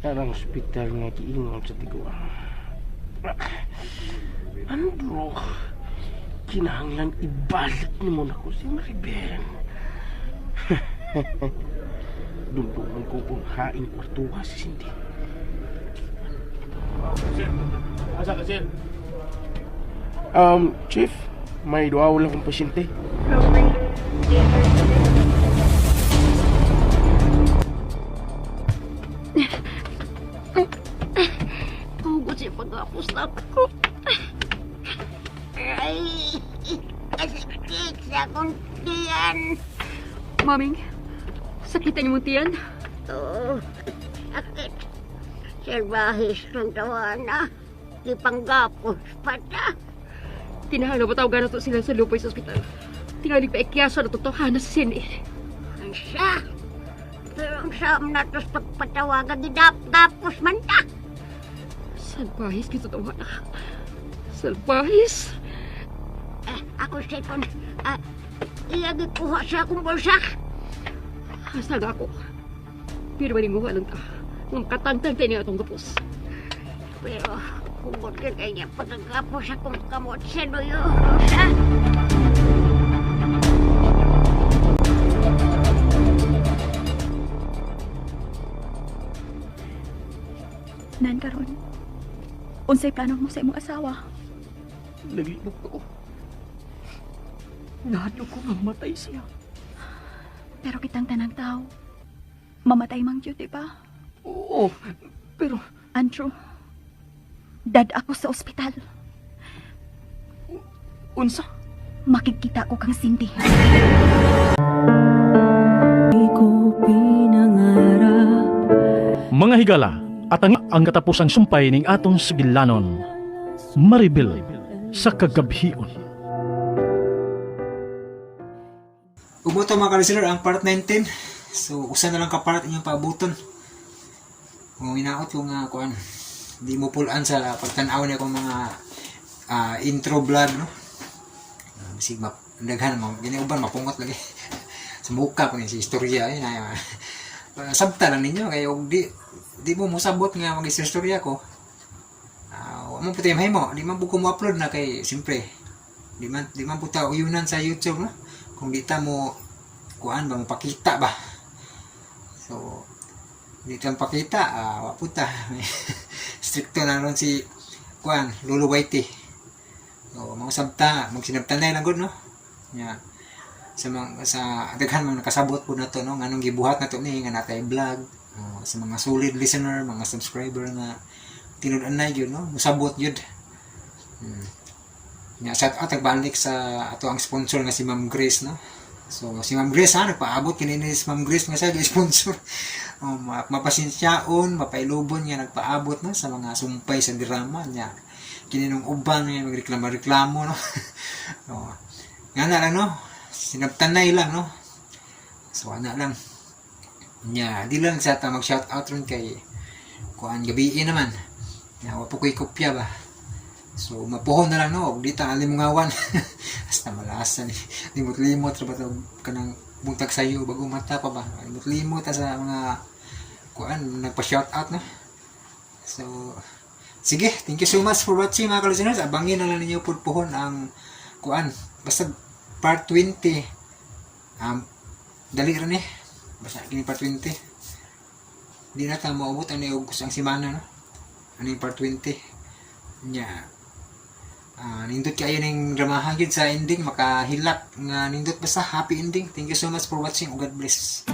F: Karang ospital nga giingon sa tiguang. Andrew, kinahanglan ibalik nimo nako si Maribel. Dumduman ko kung haing kwartuha si Cindy.
K: Asa ka, sir?
F: Chief, may duha lang akong pasyente.
G: Hugot siya pag-apos na ako.
H: Ay, kasakit sa akong tiyan.
E: Maming, sakitan niyo mong tiyan?
H: Oo, sakit. Salbahis ng tawana. Di panggapos pa ta.
E: Kinahanglan ba tawagan na to sila sa lupoy sa ospital? Tingali pa ikyaso na totohanan sa sini.
H: Ang siya. Pero ang saan na to's pagpatawagan, di gapos man ta.
E: Salbahis, kita tawa na. Salbahis.
H: Eh, ako second. Iya gikuha sa akong bulsa.
E: Hasag ako. Pero malinguha lang ta. Nga makatangtang tayo niya atong gapos.
H: Pero hugot ka kanya pagkagapos akong kamot sa nuyo, Rosa.
B: Nan karon. Unsay plano mo sa imong asawa?
D: Naglibog ako. Nahadlok ko nga mamatay siya.
B: Pero kitang tanang tao, mamatay mang gyud, di ba?
D: Oo, pero...
B: Andrew, dad ako sa ospital.
D: Unsa?
B: Makikita ko kang Cindy.
C: Mga higala, at ang katapusang sumpay ning atong sugilanon, Maribel sa kagabhion.
A: Umuto mga ka-listener ang part 19. So usa na lang ka part inyong paabuton. Kung inaot ko nga kuan, di mo pulan sa pagtan-aw niya akong mga intro vlog, no. Bisig map daghan mo gini uban mapungot lagi. Sa muka ko ni si istorya ay na sabta lang ninyo kay og di mo mosabot nga mag-istorya ko. Wa mo puti mahimo, di man ko mo upload na kay siyempre di man puta uyunan sa YouTube, no. Kung di ta mo kuan ba, mapakita ba. So Di kang pakita, wa puta. Stricto na ron si kuan, Lolo Whitey. So, mga sabta, magsinabtanay lang gud, no. Nya sa mga sa daghan mga nakasabot po nato, no, nganong gibuhat nato ni nga natay vlog, oh, sa mga solid listener, mga subscriber nga tinud-anay yun, no, musabot yun. Nya shout out nagbalik sa ato ang sponsor nga si Ma'am Grace, no. So si Ma'am Grace, ha, nagpaabot kini ni si Ma'am Grace nga sa sponsor. Oh, mapasensyaon, mapailubon nga nagpaabot, no, sa mga sumpay sa drama niya. Kini nung uban nga magreklamo-reklamo, no. Oh. Nga na lang, no. Sinabtanay lang, no. So ana lang. Nya, di lang sa ta mag shout out ron kay kuan, gabii naman. Nya wa po ko'y kopya ba. So mapuhon na lang, no, og di ta alimungawan. Hasta malasan eh. Limot-limot ra ba to kanang buntag sayo bago mata pa ba. Limot-limot ta sa mga kuan nagpa-shout out, no. So sige, thank you so much for watching, mga ka-listeners. Abangin na lang ninyo pud puhon ang kuan. Basta part 20. Dali ra ni. Basta kini part 20. Di na ta maabot ani og ang semana, no. Ano yung part 20. Nya. Nindot kaayo ning dramahan gyud sa ending, makahilak nga nindot, basta happy ending. Thank you so much for watching. God bless.